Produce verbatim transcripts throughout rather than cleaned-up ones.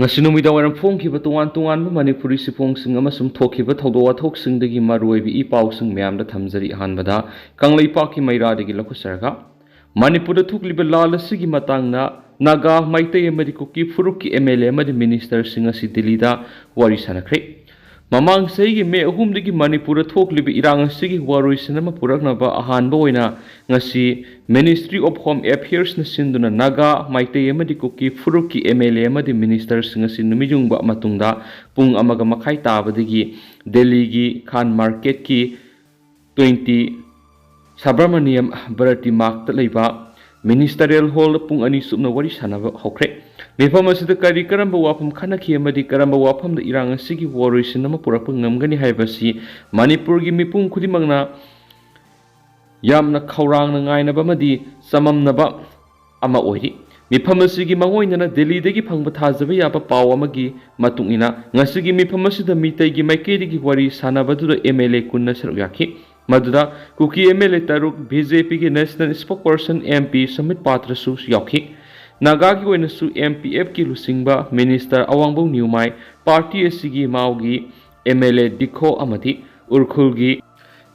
ꯉꯁꯤ ꯅꯨꯃꯤꯗꯥꯡ ꯋꯥꯏꯔꯝ ꯐꯣꯡꯈꯤꯕ ꯇꯣꯉꯥꯟ ꯇꯣꯉꯥꯟꯕ ꯃꯅꯤꯄꯨꯔꯤ ꯆꯦꯐꯣꯡꯁꯤꯡ ꯑꯃꯁꯨꯡ ꯊꯣꯛꯈꯤꯕ ꯊꯧꯗꯣꯛ ꯋꯥꯊꯣꯛꯁꯤꯡꯗꯒꯤ ꯃꯔꯨꯑꯣꯏꯕ ꯏ ꯄꯥꯎꯁꯤꯡ ꯃꯌꯥꯝꯗ ꯊꯝꯖꯔꯤ꯫ ꯑꯍꯥꯟꯕꯗ ꯀꯪꯂꯩꯄꯥꯛꯀꯤ ꯃꯩꯔꯥꯗꯒꯤ ꯂꯧꯈꯠꯆꯔꯒ, ꯃꯅꯤꯄꯨꯔꯗ ꯊꯣꯛꯂꯤꯕ ꯂꯥꯜ ꯑꯁꯤꯒꯤ ꯃꯇꯥꯡꯗ ꯅꯥꯒꯥ, ꯃꯩꯇꯩ ꯑꯃꯗꯤ ꯀꯨꯀꯤ ꯐꯨꯔꯨꯞꯀꯤ ꯑꯦꯝ ꯑꯦꯜ ꯑꯦ ꯑꯃꯗꯤ ꯃꯤꯅꯤꯁꯇꯔꯁꯤꯡ ꯑꯁꯤ ꯗꯤꯜꯂꯤꯗ ꯋꯥꯔꯤ ꯁꯥꯟꯅꯈ꯭ꯔꯦ꯫ ꯃꯃꯥꯡ ꯆꯍꯤꯒꯤ ꯃꯦ ꯑꯍꯨꯝꯗꯒꯤ ꯃꯅꯤꯄꯨꯔꯗ ꯊꯣꯛꯂꯤꯕ ꯏꯔꯥꯡ ꯑꯁꯤꯒꯤ ꯋꯥꯔꯣꯏꯁꯤꯟ ꯑꯃ ꯄꯨꯔꯛꯅꯕ ꯑꯍꯥꯟꯕ ꯑꯣꯏꯅ ꯉꯁꯤ Ministry of Home Affairsꯅ ꯁꯤꯟꯗꯨꯅ ꯅꯥꯒꯥ, ꯃꯩꯇꯩ ꯑꯃꯗꯤ ꯀꯨꯀꯤ ꯐꯨꯔꯨꯞꯀꯤ ꯑꯦꯝ ꯑꯦꯜ ꯑꯦ ꯑꯃꯗꯤ ꯃꯤꯅꯤꯁꯇꯔꯁꯤꯡ ꯑꯁꯤ ꯅꯨꯃꯤꯠ ꯌꯨꯡꯕ ꯃꯇꯨꯡꯗ ꯄꯨꯡ ꯑꯃꯒ ꯃꯈꯥꯏ ꯇꯥꯕꯗꯒꯤ ꯗꯦꯜꯂꯤꯒꯤ ꯈꯥꯟ ꯃꯥꯔꯀꯦꯠꯀꯤ ꯇ꯭ꯋꯦꯟꯇꯤ ꯁꯕꯔꯃꯅꯤꯌꯝ ꯚꯥꯔꯇꯤ ꯃꯥꯔꯛꯇ ꯂꯩꯕ ꯃꯤꯅꯤꯁꯇꯔꯤꯌꯦꯜ ꯍꯣꯜꯗ ꯄꯨꯡ ꯑꯅꯤ ꯆꯨꯞꯅ ꯋꯥꯔꯤ ꯁꯥꯟꯅꯕ ꯍꯧꯈ꯭ꯔꯦ꯫ ꯃꯤꯐꯝ ꯑꯁꯤꯗ ꯀꯔꯤ ꯀꯔꯝꯕ ꯋꯥꯐꯝ ꯈꯟꯅꯈꯤ ꯑꯃꯗꯤ ꯀꯔꯝꯕ ꯋꯥꯐꯝꯗ ꯏꯔꯥꯡ ꯑꯁꯤꯒꯤ ꯋꯥꯔꯣꯏꯁꯤꯟ ꯑꯃ ꯄꯨꯔꯛꯄ ꯉꯝꯒꯅꯤ ꯍꯥꯏꯕꯁꯤ ꯃꯅꯤꯄꯨꯔꯒꯤ ꯃꯤꯄꯨꯝ ꯈꯨꯗꯤꯡꯃꯛꯅ ꯌꯥꯝꯅ ꯈꯧꯔꯥꯡꯅ ꯉꯥꯏꯅꯕ ꯑꯃꯗꯤ ꯆꯃꯝꯅꯕ ꯑꯃ ꯑꯣꯏꯔꯤ꯫ ꯃꯤꯐꯝ ꯑꯁꯤꯒꯤ ꯃꯥꯡꯑꯣꯏꯅꯅ ꯗꯦꯜꯂꯤꯗꯒꯤ ꯐꯪꯕ ꯊꯥꯖꯕ ꯌꯥꯕ ꯄꯥꯎ ꯑꯃꯒꯤ ꯃꯇꯨꯡ ꯏꯟꯅ, ꯉꯁꯤꯒꯤ ꯃꯤꯐꯝ ꯑꯁꯤꯗ ꯃꯤꯇꯩꯒꯤ ꯃꯥꯏꯀꯩꯗꯒꯤ ꯋꯥꯔꯤ ꯁꯥꯟꯅꯕꯗꯨꯗ ꯑꯦꯝ ꯑꯦꯜ ꯑꯦ ꯀꯨꯟꯅ ꯁꯔꯨꯛ ꯌꯥꯈꯤ꯫ ꯃꯗꯨꯗ ꯀꯨꯀꯤ ꯑꯦꯝ ꯑꯦꯜ ꯑꯦ ꯇꯔꯨꯛ, ꯕꯤ ꯖꯦ ꯄꯤꯒꯤ ꯅꯦꯁꯅꯦꯜ ꯁ꯭ꯄꯣꯛꯄꯔꯁꯟ ꯑꯦꯝ ꯄꯤ ꯁꯃꯤꯠ ꯄꯥꯇ꯭ꯔꯁꯨ ꯌꯥꯎꯈꯤ꯫ ꯅꯥꯒꯥꯒꯤ ꯑꯣꯏꯅꯁꯨ ꯑꯦꯝ ꯄꯤ ꯑꯦꯐꯀꯤ ꯂꯨꯆꯤꯡꯕ ꯃꯤꯅꯤꯁꯇꯔ ꯑꯋꯥꯡꯕꯧ ꯅ꯭ꯌꯨꯃꯥꯏ, ꯄꯥꯔꯇꯤ ꯑꯁꯤꯒꯤ ꯃꯥꯎꯒꯤ ꯑꯦꯝ ꯑꯦꯜ ꯑꯦ ꯗꯤꯈꯣ ꯑꯃꯗꯤ ꯎꯔꯈꯨꯜꯒꯤ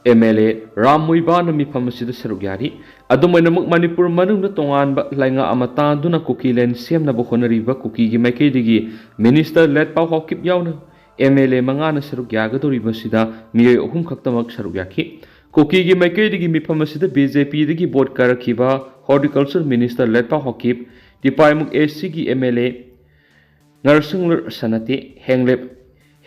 ꯑꯦꯝ ꯑꯦꯜ ꯑꯦ ꯔꯥꯝ ꯃꯨꯏꯕꯥꯅ ꯃꯤꯐꯝ ꯑꯁꯤꯗ ꯁꯔꯨꯛ ꯌꯥꯔꯤ꯫ ꯑꯗꯨꯝ ꯑꯣꯏꯅꯃꯛ, ꯃꯅꯤꯄꯨꯔ ꯃꯅꯨꯡꯗ ꯇꯣꯉꯥꯟꯕ ꯂꯩꯉꯥꯛ ꯑꯃ ꯇꯥꯟꯗꯨꯅ ꯀꯨꯀꯤꯂꯦꯟ ꯁꯦꯝꯅꯕ ꯍꯣꯠꯅꯔꯤꯕ ꯀꯨꯀꯤꯒꯤ ꯃꯥꯏꯀꯩꯗꯒꯤ ꯃꯤꯅꯤꯁꯇꯔ ꯂꯦꯠꯄꯥꯎ ꯍꯥꯎꯀꯤꯞ ꯌꯥꯎꯅ ꯑꯦꯝ ꯑꯦꯜ ꯑꯦ ꯃꯉꯥꯅ ꯁꯔꯨꯛ ꯌꯥꯒꯗꯧꯔꯤꯕꯁꯤꯗ ꯃꯤꯑꯣꯏ ꯑꯍꯨꯝ ꯈꯛꯇꯃꯛ ꯁꯔꯨꯛ ꯌꯥꯈꯤ꯫ ꯀꯨꯀꯤꯒꯤ ꯃꯥꯏꯀꯩꯗꯒꯤ ꯃꯤꯐꯝ ꯑꯁꯤꯗ ꯕꯤ ꯖꯦ ꯄꯤꯗꯒꯤ ꯚꯣꯠ ꯀꯥꯔꯛꯈꯤꯕ horticulture minister Letpao Haokip, Tipaimukh A ꯁꯤꯒꯤ M L A Ngursanglur Sanate, Henglep,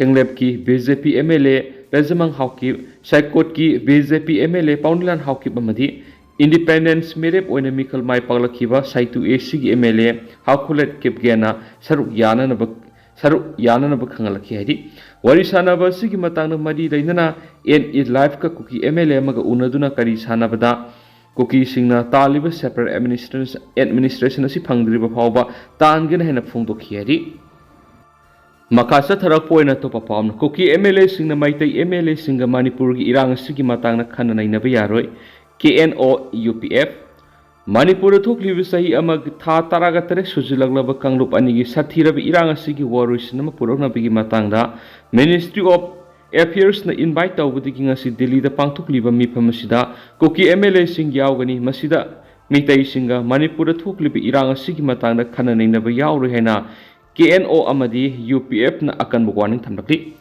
ꯍꯦꯡꯂꯦꯞꯀꯤ B J P M L A ꯔꯖꯃꯪ ꯍꯥꯎꯀꯤꯞ, ꯁꯥꯏꯀꯣꯠꯀꯤ B J P M L A Paolienlal Haokip ꯑꯃꯗꯤ ꯏꯟꯗꯤꯄꯦꯟꯗꯦꯟꯁ ꯃꯤꯔꯦꯞ ꯑꯣꯏꯅ ꯃꯤꯈꯜ ꯃꯥꯏ ꯄꯥꯛꯂꯛꯈꯤꯕ ꯁꯥꯏꯇꯨ ꯑꯦ ꯁꯤꯒꯤ ꯑꯦꯝ ꯑꯦꯜ ꯑꯦ ꯍꯥꯎꯈꯨꯂꯦꯠ ꯀꯤꯞꯒꯦꯟꯅ ꯁꯔꯨꯛ ꯌꯥꯅꯅꯕ, ꯁꯔꯨꯛ ꯌꯥꯅꯅꯕ ꯈꯪꯍꯜꯂꯛꯈꯤ ꯍꯥꯏꯔꯤ꯫ ꯋꯥꯔꯤ ꯁꯥꯟꯅꯕ ꯑꯁꯤꯒꯤ ꯃꯇꯥꯡꯗ ꯃꯔꯤ ꯂꯩꯅꯅ ꯑꯦꯟ ꯏ ꯂꯥꯏꯚꯀ ꯀꯨꯀꯤ ꯑꯦꯝ ꯑꯦꯜ ꯑꯦ ꯑꯃꯒ ꯎꯅꯗꯨꯅ ꯀꯔꯤ ꯁꯥꯟꯅꯕꯗ ꯀꯨꯀꯤꯁꯤꯡꯅ ꯇꯥꯜꯂꯤꯕ ꯁꯦꯄꯔꯦꯠ ꯑꯦꯗꯃꯤꯅꯤꯁꯇ꯭ꯔꯦꯁꯟ, ꯑꯦꯗꯃꯤꯅꯤꯁꯇ꯭ꯔꯦꯁꯟ ꯑꯁꯤ ꯐꯪꯗ꯭ꯔꯤꯕ ꯐꯥꯎꯕ ꯇꯥꯟꯒꯅꯤ ꯍꯥꯏꯅ ꯐꯣꯡꯗꯣꯛꯈꯤ ꯍꯥꯏꯔꯤ꯫ ꯃꯈꯥ ꯆꯠꯊꯔꯛꯄ ꯑꯣꯏꯅ ꯑꯇꯣꯞꯄ ꯄꯥꯎ ꯑꯃꯅ, ꯀꯨꯀꯤ ꯑꯦꯝ ꯑꯦꯜ ꯑꯦꯁꯤꯡꯅ ꯃꯩꯇꯩ ꯑꯦꯝ ꯑꯦꯜ ꯑꯦꯁꯤꯡꯒ ꯃꯅꯤꯄꯨꯔꯒꯤ ꯏꯔꯥꯡ ꯑꯁꯤꯒꯤ ꯃꯇꯥꯡꯗ ꯈꯟꯅ ꯅꯩꯅꯕ ꯌꯥꯔꯣꯏ, K N O U P F. ꯃꯅꯤꯄꯨꯔꯗ ꯊꯣꯛꯂꯤꯕ ꯆꯍꯤ ꯑꯃꯒꯤ ꯊꯥ ꯇꯔꯥꯒ ꯇꯔꯦꯠ ꯁꯨꯖꯤꯜꯂꯛꯂꯕ ꯀꯥꯡꯂꯨꯞ ꯑꯅꯤꯒꯤ ꯁꯥꯊꯤꯔꯕ ꯏꯔꯥꯡ ꯑꯁꯤꯒꯤ ꯋꯥꯔꯣꯏꯁꯤꯟ ꯑꯃ ꯄꯨꯔꯛꯅꯕꯒꯤ ꯃꯇꯥꯡꯗ Ministry of Affairsꯅ invite ꯇꯧꯕꯗꯒꯤ ꯉꯁꯤ ꯗꯤꯜꯂꯤꯗ ꯄꯥꯡꯊꯣꯛꯂꯤꯕ ꯃꯤꯐꯝ ꯑꯁꯤꯗ ꯀꯨꯀꯤ MLAꯁꯤꯡ ꯌꯥꯎꯒꯅꯤ꯫ ꯃꯁꯤꯗ ꯃꯤꯇꯩꯁꯤꯡꯒ ꯃꯅꯤꯄꯨꯔꯗ ꯊꯣꯛꯂꯤꯕ ꯏꯔꯥꯡ ꯑꯁꯤꯒꯤ ꯃꯇꯥꯡꯗ ꯈꯟꯅ ꯅꯩꯅꯕ ꯌꯥꯎꯔꯣꯏ ꯍꯥꯏꯅ KNO ꯑꯃꯗꯤ UPFꯅ ꯑꯀꯟꯕ warning ꯊꯝꯂꯛꯂꯤ꯫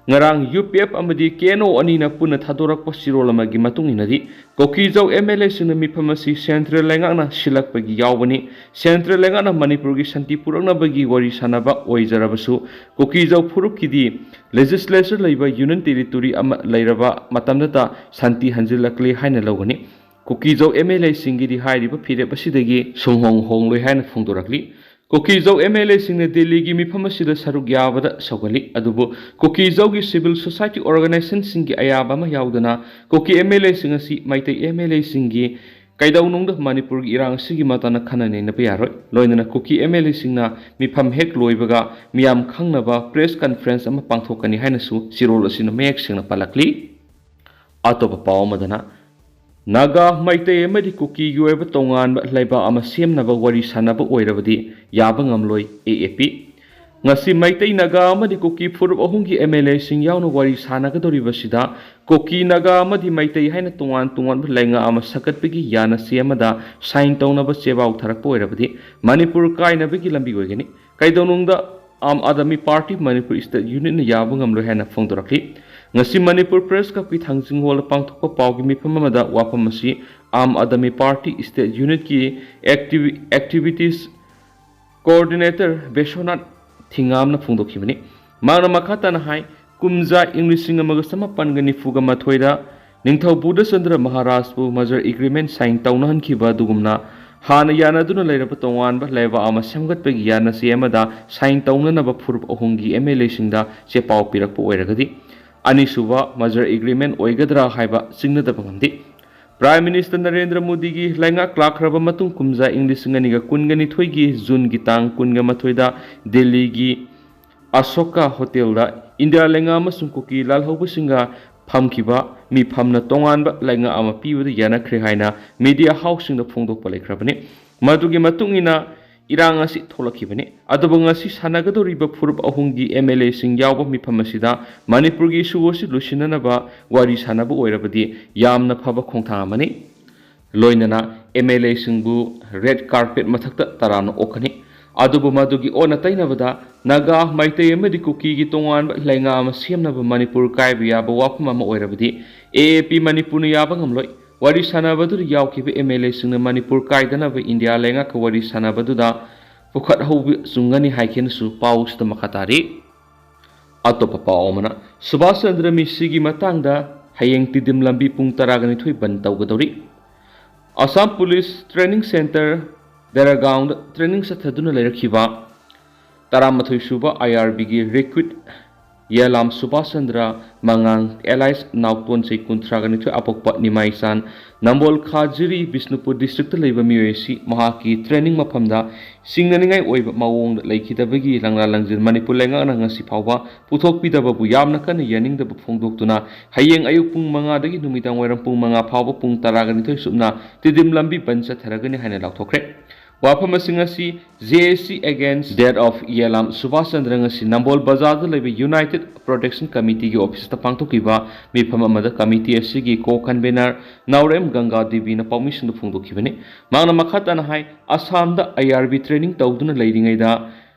ꯉꯔꯥꯡ UPF ꯑꯃꯗꯤ KNO ꯑꯅꯤꯅ ꯄꯨꯟꯅ ꯊꯥꯗꯣꯔꯛꯄ ꯆꯦꯔꯣꯜ ꯑꯃꯒꯤ ꯃꯇꯨꯡ ꯏꯟꯅꯗꯤ, ꯀꯨꯀꯤꯖꯧ MLAꯁꯤꯡꯅ ꯃꯤꯐꯝ ꯑꯁꯤ central ꯂꯩꯉꯥꯛꯅ ꯁꯤꯜꯂꯛꯄꯒꯤ ꯌꯥꯎꯕꯅꯤ꯫ Central ꯂꯩꯉꯥꯛꯅ ꯃꯅꯤꯄꯨꯔꯒꯤ ꯁꯥꯟꯇꯤ ꯄꯨꯔꯛꯅꯕꯒꯤ ꯋꯥꯔꯤ ꯁꯥꯅꯕ ꯑꯣꯏꯖꯔꯕꯁꯨ, ꯀꯨꯀꯤꯖꯧ ꯐꯨꯔꯨꯞꯀꯤꯗꯤ legislature ꯂꯩꯕ union territory ꯑꯃ ꯂꯩꯔꯕ ꯃꯇꯝꯗꯇ ꯁꯥꯟꯇꯤ ꯍꯟꯖꯤꯜꯂꯛꯂꯦ ꯍꯥꯏꯅ ꯂꯧꯒꯅꯤ꯫ ꯀꯨꯀꯤꯖꯧ MLAꯁꯤꯡꯒꯤꯗꯤ ꯍꯥꯏꯔꯤꯕ ꯐꯤꯔꯦꯞ ꯑꯁꯤꯗꯒꯤ ꯁꯨꯝꯍꯣꯡ ꯍꯣꯡꯂꯣꯏ ꯍꯥꯏꯅ ꯐꯣꯡꯗꯣꯔꯛꯂꯤ꯫ ꯀꯨꯀꯤꯖꯧ MLAꯁꯤꯡꯅ ꯗꯤꯜꯂꯤꯒꯤ ꯃꯤꯐꯝ ꯑꯁꯤꯗ ꯁꯔꯨꯛ ꯌꯥꯕꯗ ꯁꯧꯒꯠꯂꯤ꯫ ꯑꯗꯨꯕꯨ ꯀꯨꯀꯤꯖꯧꯒꯤ civil society organisationꯁꯤꯡꯒꯤ ꯑꯌꯥꯕ ꯑꯃ ꯌꯥꯎꯗꯅ ꯀꯨꯀꯤ MLAꯁꯤꯡ ꯑꯁꯤ ꯃꯩꯇꯩ MLAꯁꯤꯡꯒꯤ ꯀꯩꯗꯧꯅꯨꯡꯗ ꯃꯅꯤꯄꯨꯔꯒꯤ ꯏꯔꯥꯡ ꯑꯁꯤꯒꯤ ꯃꯇꯥꯡꯗ ꯈꯟꯅ ꯅꯩꯅꯕ ꯌꯥꯔꯣꯏ꯫ ꯂꯣꯏꯅꯅ ꯀꯨꯀꯤ MLAꯁꯤꯡꯅ ꯃꯤꯐꯝ ꯍꯦꯛ ꯂꯣꯏꯕꯒ ꯃꯤꯌꯥꯝ ꯈꯪꯅꯕ press conference ꯑꯃ ꯄꯥꯡꯊꯣꯛꯀꯅꯤ ꯍꯥꯏꯅꯁꯨ ꯆꯦꯔꯣꯜ ꯑꯁꯤꯅ ꯃꯌꯦꯛ ꯁꯦꯡꯅ ꯄꯜꯂꯛꯂꯤ꯫ ꯑꯇꯣꯞꯄ ꯄꯥꯎ ꯑꯃꯗꯅ, ꯅꯥꯒꯥ, ꯃꯩꯇꯩ ꯑꯃꯗꯤ ꯀꯨꯀꯤꯒꯤ ꯑꯣꯏꯕ ꯇꯣꯉꯥꯟꯕ ꯂꯩꯕꯥꯛ ꯑꯃ ꯁꯦꯝꯅꯕ ꯋꯥꯔꯤ ꯁꯥꯅꯕ ꯑꯣꯏꯔꯕꯗꯤ ꯌꯥꯕ ꯉꯝꯂꯣꯏ, AAP꯫ ꯉꯁꯤ ꯃꯩꯇꯩ, ꯅꯥꯒꯥ ꯑꯃꯗꯤ ꯀꯨꯀꯤ ꯐꯨꯔꯨꯞ ꯑꯍꯨꯝꯒꯤ MLAꯁꯤꯡ ꯌꯥꯎꯅ ꯋꯥꯔꯤ ꯁꯥꯟꯅꯒꯗꯧꯔꯤꯕꯁꯤꯗ ꯀꯨꯀꯤ, ꯅꯥꯒꯥ ꯑꯃꯗꯤ ꯃꯩꯇꯩ ꯍꯥꯏꯅ ꯇꯣꯉꯥꯟ ꯇꯣꯉꯥꯟꯕ ꯂꯩꯉꯥꯛ ꯑꯃ ꯁꯥꯒꯠꯄꯒꯤ ꯌꯥꯅꯆꯦ ꯑꯃꯗ sign ꯇꯧꯅꯕ ꯆꯦꯄꯥꯎ ꯊꯥꯔꯛꯄ ꯑꯣꯏꯔꯕꯗꯤ ꯃꯅꯤꯄꯨꯔ ꯀꯥꯏꯅꯕꯒꯤ ꯂꯝꯕꯤ ꯑꯣꯏꯒꯅꯤ꯫ ꯀꯩꯗꯧꯅꯨꯡꯗ ꯑꯥꯝ ꯑꯥꯗꯃꯤ ꯄꯥꯔꯇꯤ ꯃꯅꯤꯄꯨꯔ State Unitꯅ ꯌꯥꯕ ꯉꯝꯂꯣꯏ ꯍꯥꯏꯅ ꯐꯣꯡꯗꯣꯔꯛꯂꯤ꯫ ꯉꯁꯤ ꯃꯅꯤꯄꯨꯔ Press Clubꯀꯤ ꯊꯥꯡꯖꯤꯡ ꯍꯣꯜꯗ ꯄꯥꯡꯊꯣꯛꯄ ꯄꯥꯎꯒꯤ ꯃꯤꯐꯝ ꯑꯃꯗ ꯋꯥꯐꯝ ꯑꯁꯤ ꯑꯥꯝ ꯑꯥꯗꯃꯤ ꯄꯥꯔꯇꯤ State Unitꯀꯤ activi-, activities coordinator ꯕꯤꯁ꯭ꯋꯅꯥꯊ ꯊꯤꯉꯥꯝꯅ ꯐꯣꯡꯗꯣꯛꯈꯤꯕꯅꯤ꯫ ꯃꯍꯥꯛꯅ ꯃꯈꯥ ꯇꯥꯅ ꯍꯥꯏ, ꯀꯨꯝꯖꯥ ꯏꯪ ꯂꯤꯁꯤꯡ ꯑꯃꯒ ꯆꯃꯥꯄꯟꯒ ꯅꯤꯐꯨꯒ ꯃꯥꯊꯣꯏꯗ ꯅꯤꯡꯊꯧ ꯕꯨꯙꯆꯟꯗ꯭ꯔ ꯃꯍꯥꯔꯥꯖꯄꯨ merger agreement sign ꯇꯧꯅꯍꯟꯈꯤꯕ ꯑꯗꯨꯒꯨꯝꯅ ꯍꯥꯟꯅ ꯌꯥꯅꯗꯨꯅ ꯂꯩꯔꯕ ꯇꯣꯉꯥꯟꯕ ꯂꯩꯕꯥꯛ ꯑꯃ ꯁꯦꯝꯒꯠꯄꯒꯤ ꯌꯥꯅꯆꯦ ꯑꯃꯗ sign ꯇꯧꯅꯅꯕ ꯐꯨꯔꯨꯞ ꯑꯍꯨꯝꯒꯤ MLAꯁꯤꯡꯗ ꯆꯦꯄꯥꯎ ꯄꯤꯔꯛꯄ ꯑꯣꯏꯔꯒꯗꯤ, ꯑꯅꯤꯁꯨꯕ merger agreement ꯑꯣꯏꯒꯗ꯭ꯔꯥ ꯍꯥꯏꯕ ꯆꯤꯡꯅꯗꯕ ꯉꯝꯗꯦ꯫ Prime Minister ꯅꯔꯦꯟꯗ꯭ꯔ ꯃꯣꯗꯤꯒꯤ ꯂꯩꯉꯥꯛ ꯂꯥꯛꯈ꯭ꯔꯕ ꯃꯇꯨꯡ ꯀꯨꯝꯖꯥ ꯏꯪ ꯂꯤꯁꯤꯡ ꯑꯅꯤꯒ ꯀꯨꯟꯒ ꯅꯤꯊꯣꯏꯒꯤ ꯖꯨꯟꯒꯤ ꯇꯥꯡ ꯀꯨꯟꯒ ꯃꯥꯊꯣꯏꯗ ꯗꯤꯜꯂꯤꯒꯤ ꯑꯁꯣꯀꯥ ꯍꯣꯇꯦꯜꯗ ꯏꯟꯗꯤꯌꯥ ꯂꯩꯉꯥꯛ ꯑꯃꯁꯨꯡ ꯀꯨꯀꯤ ꯂꯥꯜꯍꯧꯕꯁꯤꯡꯒ ꯐꯝꯈꯤꯕ ꯃꯤꯐꯝꯅ ꯇꯣꯉꯥꯟꯕ ꯂꯩꯉꯥꯛ ꯑꯃ ꯄꯤꯕꯗ ꯌꯥꯅꯈ꯭ꯔꯦ ꯍꯥꯏꯅ ꯃꯤꯗꯤꯌꯥ ꯍꯥꯎꯁꯁꯤꯡꯗ ꯐꯣꯡꯗꯣꯛꯄ ꯂꯩꯈ꯭ꯔꯕꯅꯤ꯫ ꯃꯗꯨꯒꯤ ꯃꯇꯨꯡ ꯏꯟꯅ ꯏꯔꯥꯡ ꯑꯁꯤ ꯊꯣꯛꯂꯛꯈꯤꯕꯅꯤ꯫ ꯑꯗꯨꯕꯨ ꯉꯁꯤ ꯁꯥꯟꯅꯒꯗꯧꯔꯤꯕ ꯐꯨꯔꯨꯞ ꯑꯍꯨꯝꯒꯤ ꯑꯦꯝ ꯑꯦꯜ ꯑꯦꯁꯤꯡ ꯌꯥꯎꯕ ꯃꯤꯐꯝ ꯑꯁꯤꯗ ꯃꯅꯤꯄꯨꯔꯒꯤ ꯏꯁꯨ ꯑꯁꯤ ꯂꯣꯏꯁꯤꯟꯅꯅꯕ ꯋꯥꯔꯤ ꯁꯥꯟꯅꯕ ꯑꯣꯏꯔꯕꯗꯤ ꯌꯥꯝꯅ ꯐꯕ ꯈꯣꯡꯊꯥꯡ ꯑꯃꯅꯤ꯫ ꯂꯣꯏꯅꯅ ꯑꯦꯝ ꯑꯦꯜ ꯑꯦꯁꯤꯡꯕꯨ ꯔꯦꯗ ꯀꯥꯔꯄꯦꯠ ꯃꯊꯛꯇ ꯇꯔꯥꯝꯅ ꯑꯣꯛꯀꯅꯤ꯫ ꯑꯗꯨꯕꯨ ꯃꯗꯨꯒꯤ ꯑꯣꯟꯅ ꯇꯩꯅꯕꯗ ꯅꯥꯒꯥ, ꯃꯩꯇꯩ ꯑꯃꯗꯤ ꯀꯨꯀꯤꯒꯤ ꯇꯣꯉꯥꯟꯕ ꯂꯩꯉꯥꯛ ꯑꯃ ꯁꯦꯝꯅꯕ ꯃꯅꯤꯄꯨꯔ ꯀꯥꯏꯕ ꯌꯥꯕ ꯋꯥꯐꯝ ꯑꯃ ꯑꯣꯏꯔꯕꯗꯤ ꯑꯦ ꯑꯦ ꯄꯤ ꯃꯅꯤꯄꯨꯔꯅ ꯌꯥꯕ ꯉꯝꯂꯣꯏ꯫ ꯋꯥꯔꯤ ꯁꯥꯟꯅꯕꯗꯨꯗ ꯌꯥꯎꯈꯤꯕ ꯑꯦꯝ ꯑꯦꯜ ꯑꯦꯁꯤꯡꯅ ꯃꯅꯤꯄꯨꯔ ꯀꯥꯏꯗꯅꯕ ꯏꯟꯗꯤꯌꯥ ꯂꯩꯉꯥꯛꯀ ꯋꯥꯔꯤ ꯁꯥꯟꯅꯕꯗꯨꯗ ꯄꯨꯈꯠꯍꯧꯕ ꯆꯨꯝꯒꯅꯤ ꯍꯥꯏꯈꯤꯅꯁꯨ ꯄꯥꯎꯁꯤꯗ ꯃꯈꯥ ꯇꯥꯔꯤ꯫ ꯑꯇꯣꯞꯄ ꯄꯥꯎ ꯑꯃꯅ, ꯁꯨꯚꯥꯁ ꯆꯟꯗ꯭ꯔ ꯃꯤꯁꯤꯒꯤ ꯃꯇꯥꯡꯗ ꯍꯌꯦꯡ ꯇꯤꯗꯤꯝ ꯂꯝꯕꯤ ꯄꯨꯡ ꯇꯔꯥꯒ ꯅꯤꯊꯣꯏ ꯕꯟ ꯇꯧꯒꯗꯧꯔꯤ꯫ ꯑꯁꯥꯝ ꯄꯨꯂꯤꯁ ꯇ꯭ꯔꯦꯅꯤꯡ ꯁꯦꯟꯇꯔ ꯗꯦꯔꯥꯒꯥꯎꯟꯗ ꯇ꯭ꯔꯦꯅꯤꯡ ꯆꯠꯊꯗꯨꯅ ꯂꯩꯔꯛꯈꯤꯕ ꯇꯔꯥꯃꯥꯊꯣꯏ ꯁꯨꯕ ꯑꯥꯏ ꯑꯥꯔ ꯕꯤꯒꯤ ꯔꯤꯀ꯭ꯔꯨꯠ ꯌꯦꯂꯥꯝ ꯁꯨꯚꯥꯁ ꯆꯟꯗ꯭ꯔ ꯃꯉꯥꯡ ꯑꯦꯂꯥꯏꯁ ꯅꯥꯎꯇꯣꯟ ꯆꯍꯤ ꯀꯨꯟꯊ꯭ꯔꯥꯒ ꯅꯤꯊꯣꯏ ꯑꯄꯣꯛꯄ ꯅꯤꯃꯥꯏꯆꯥꯟ ꯅꯝꯕꯣꯜ ꯈꯥꯖꯤꯔꯤ ꯕꯤꯁꯅꯨꯄꯨꯔ ꯗꯤꯁꯇ꯭ꯔꯤꯛꯇ ꯂꯩꯕ ꯃꯤꯑꯣꯏ ꯑꯁꯤ ꯃꯍꯥꯛꯀꯤ ꯇ꯭ꯔꯦꯅꯤꯡ ꯃꯐꯝꯗ ꯆꯤꯡꯅꯅꯤꯡꯉꯥꯏ ꯑꯣꯏꯕ ꯃꯑꯣꯡꯗ ꯂꯩꯈꯤꯗꯕꯒꯤ ꯂꯪꯂꯥ ꯂꯪꯖꯤꯟ ꯃꯅꯤꯄꯨꯔ ꯂꯩꯉꯥꯛꯅ ꯉꯁꯤ ꯐꯥꯎꯕ ꯄꯨꯊꯣꯛꯄꯤꯗꯕꯕꯨ ꯌꯥꯝꯅ ꯀꯟꯅ ꯌꯥꯅꯤꯡꯗꯕ ꯐꯣꯡꯗꯣꯛꯇꯨꯅ ꯍꯌꯦꯡ ꯑꯌꯨꯛ ꯄꯨꯡ ꯃꯉꯥꯗꯒꯤ ꯅꯨꯃꯤꯗꯥꯡ ꯋꯥꯏꯔꯝ ꯄꯨꯡ ꯃꯉꯥ ꯐꯥꯎꯕ ꯄꯨꯡ ꯇꯔꯥꯒ ꯅꯤꯊꯣꯏ ꯁꯨꯞꯅ ꯇꯤꯗꯤꯝ ꯂꯝꯕꯤ ꯕꯟ ꯆꯠꯊꯔꯒꯅꯤ ꯍꯥꯏꯅ ꯂꯥꯎꯊꯣꯛꯈ꯭ꯔꯦ꯫ ꯋꯥꯐꯝꯁꯤꯡ ꯑꯁꯤ J A C Against Death of ꯌꯦꯂꯥꯝ Subhas Chandra ꯉꯁꯤ ꯅꯝꯕꯣꯜ ꯕꯖꯥꯔꯗ ꯂꯩꯕ United Protection Committeeꯒꯤ officeꯇ ꯄꯥꯡꯊꯣꯛꯈꯤꯕ ꯃꯤꯐꯝ ꯑꯃꯗ committee ꯑꯁꯤꯒꯤ co-convener ꯅꯥꯎꯔꯦꯝ ꯒꯪꯒꯥ ꯗꯦꯕꯤꯅ ꯄꯥꯎꯃꯤꯁꯤꯡꯗ ꯐꯣꯡꯗꯣꯛꯈꯤꯕꯅꯤ꯫ ꯃꯍꯥꯛꯅ ꯃꯈꯥ ꯇꯥꯅ ꯍꯥꯏ, ꯑꯁꯥꯝꯗ I R B training ꯇꯧꯗꯨꯅ ꯂꯩꯔꯤꯉꯩꯗ